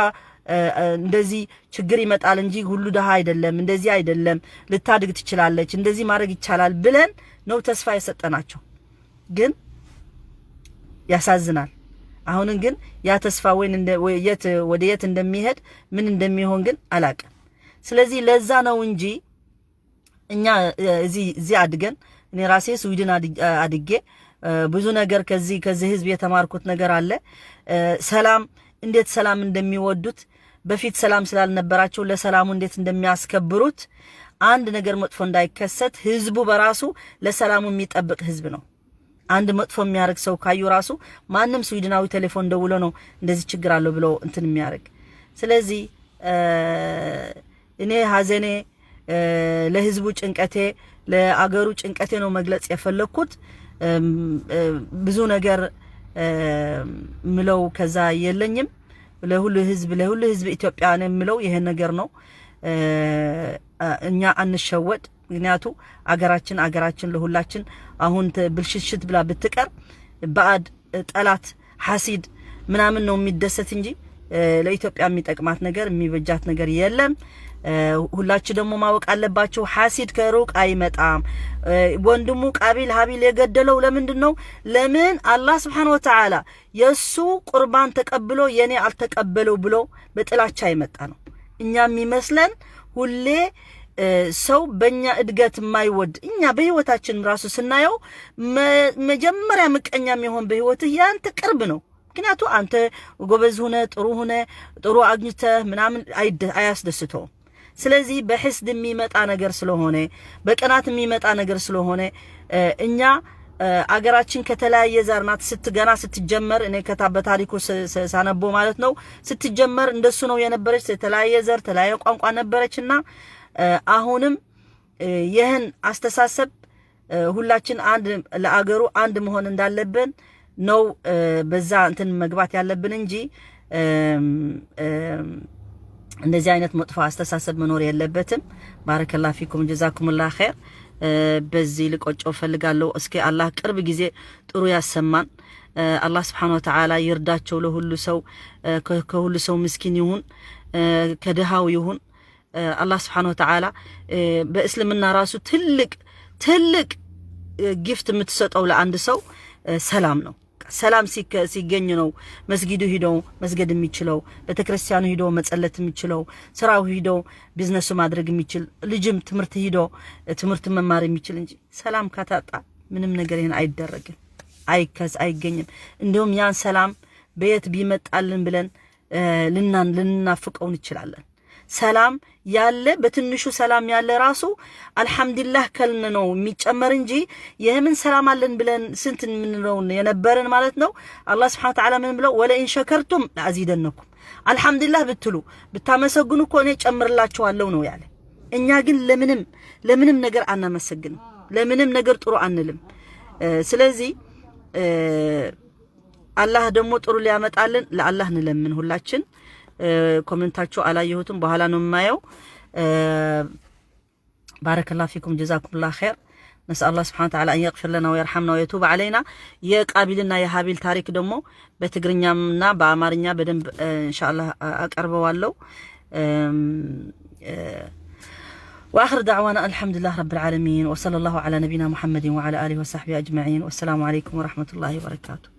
እንደዚህ ችግር ይመጣል እንጂ ሁሉ ድሃ አይደለም፣ እንደዚህ አይደለም፣ ልታድግ ትችላለች፣ እንደዚህ ማድረግ ይቻላል ብለን ነው ተስፋ የሰጠናቸው። ግን ያሳዝናል። አሁንም ግን ያ ተስፋ ወይ የት ወደ የት እንደሚሄድ፣ ምን እንደሚሆን ግን አላቅም። ስለዚህ ለዛ ነው እንጂ እኛ እዚህ አድገን፣ እኔ ራሴ ስዊድን አድጌ ብዙ ነገር ከዚህ ህዝብ የተማርኩት ነገር አለ። ሰላም፣ እንዴት ሰላም እንደሚወዱት፣ በፊት ሰላም ስላልነበራቸው ለሰላሙ እንዴት እንደሚያስከብሩት፣ አንድ ነገር መጥፎ እንዳይከሰት ህዝቡ በራሱ ለሰላሙ የሚጠብቅ ህዝብ ነው። አንድ መጥፎ የሚያደርግ ሰው ካዩ ራሱ ማንም ስዊድናዊ ቴሌፎን ደውሎ ነው እንደዚህ ችግር አለው ብሎ እንትን የሚያደርግ። ስለዚህ እኔ ሀዘኔ፣ ለህዝቡ ጭንቀቴ፣ ለአገሩ ጭንቀቴ ነው መግለጽ የፈለግኩት። ብዙ ነገር ምለው ከዛ የለኝም። ለሁሉ ህዝብ ኢትዮጵያ ነው የምለው ይሄን ነገር ነው። እኛ አንሸወድ። ምክንያቱ አገራችን ለሁላችን አሁን ብልሽሽት ብላ ብትቀር ባዕድ፣ ጠላት፣ ሐሲድ ምናምን ነው የሚደሰት እንጂ ለኢትዮጵያ የሚጠቅማት ነገር፣ የሚበጃት ነገር የለም። ሁላችሁ ደግሞ ማወቅ አለባችሁ፣ ሐሲድ ከሩቅ አይመጣም። ወንድሙ ቃቢል ሀቢል የገደለው ለምንድን ነው? ለምን አላህ سبحانه وتعالى የእሱ ቁርባን ተቀብሎ የኔ አልተቀበለው ብሎ በጥላቻ የመጣ ነው። እኛ የሚመስለን ሁሌ ሰው በእኛ እድገት የማይወድ፣ እኛ በህይወታችን ራሱ ስናየው መጀመሪያ ምቀኛ የሚሆን በህይወትህ ያንተ ቅርብ ነው። ምክንያቱ አንተ ጎበዝ ሁነ፣ ጥሩ ሁነ፣ ጥሩ አግኝተህ ምናምን አያስደስተውም። ስለዚህ በሕስድ የሚመጣ ነገር ስለሆነ፣ በቅናት የሚመጣ ነገር ስለሆነ፣ እኛ አገራችን ከተለያየ ዘር ናት። ገና ስትጀመር እኔ ከታ በታሪኩ ሳነበው ማለት ነው፣ ስትጀመር እንደሱ ነው የነበረች። የተለያየ ዘር፣ የተለያየ ቋንቋ ነበረችና አሁንም ይህን አስተሳሰብ ሁላችን አንድ ለአገሩ አንድ መሆን እንዳለብን ነው በዛ እንትን መግባት ያለብን እንጂ እንደዚህ አይነት መጥፎ አስተሳሰብ መኖር የለበትም። بارك الله فيكم، جزاكم الله خير። በዚህ ልቋጨው እፈልጋለሁ። እስኪ አላህ ቅርብ ጊዜ ጥሩ ያሰማን። አላህ سبحانه وتعالى ይርዳቸው። ለሁሉ ሰው፣ ከሁሉ ሰው ምስኪን ይሁን፣ ከድሃው ይሁን። አላህ سبحانه وتعالى በእስልምና ራሱ ትልቅ ትልቅ gift የምትሰጠው ለአንድ ሰው ሰላም ነው። ሰላም ሲገኝ ነው መስጊዱ ሂዶ መስገድ የሚችለው፣ ቤተክርስቲያኑ ሂዶ መጸለት የሚችለው፣ ስራው ሂዶ ቢዝነሱ ማድረግ የሚችል፣ ልጅም ትምህርት ሂዶ ትምህርት መማር የሚችል እንጂ ሰላም ካታጣ ምንም ነገር ይሄን አይደረግም፣ አይከስ አይገኝም። እንዲሁም ያን ሰላም በየት ቢመጣልን ብለን ልናፍቀው እንችላለን። ሰላም ያለ በትንሹ ሰላም ያለ ራሱ አልሐምዱሊላህ ከልን ነው የሚጨመር እንጂ የምን ሰላም አለን ብለን ስንት የምንለው የነበረን ማለት ነው። አላህ ስብሐነ ወተዓላ ምን ብለው ولئن شكرتم لأزيدنكم፣ አልሐምዱሊላህ ብትሉ ብታመሰግኑ እኮ እኔ ጨምርላችኋለሁ ነው ያለ። እኛ ግን ለምንም ለምንም ነገር አናመሰግንም፣ ለምንም ነገር ጥሩ አንልም። ስለዚህ አላህ ደግሞ ጥሩ ሊያመጣልን ለአላህ እንለምን ሁላችን። Comment ኣችሁ አላየሁትም፣ በኋላ ነው የማየው። بارك الله فيكم جزاكم الله خير። نسأل الله سبحانه وتعالى أن يغفر لنا ويرحمنا ويتوب علينا። የቃቢልና የሀቢል ታሪክ ደግሞ በትግርኛምና በአማርኛ በደንብ ኢንሻአላህ አቀርበዋለሁ። وآخر دعوانا الحمد لله رب العالمين وصلى الله على نبينا محمد وعلى آله وصحبه أجمعين والسلام عليكم ورحمة الله وبركاته።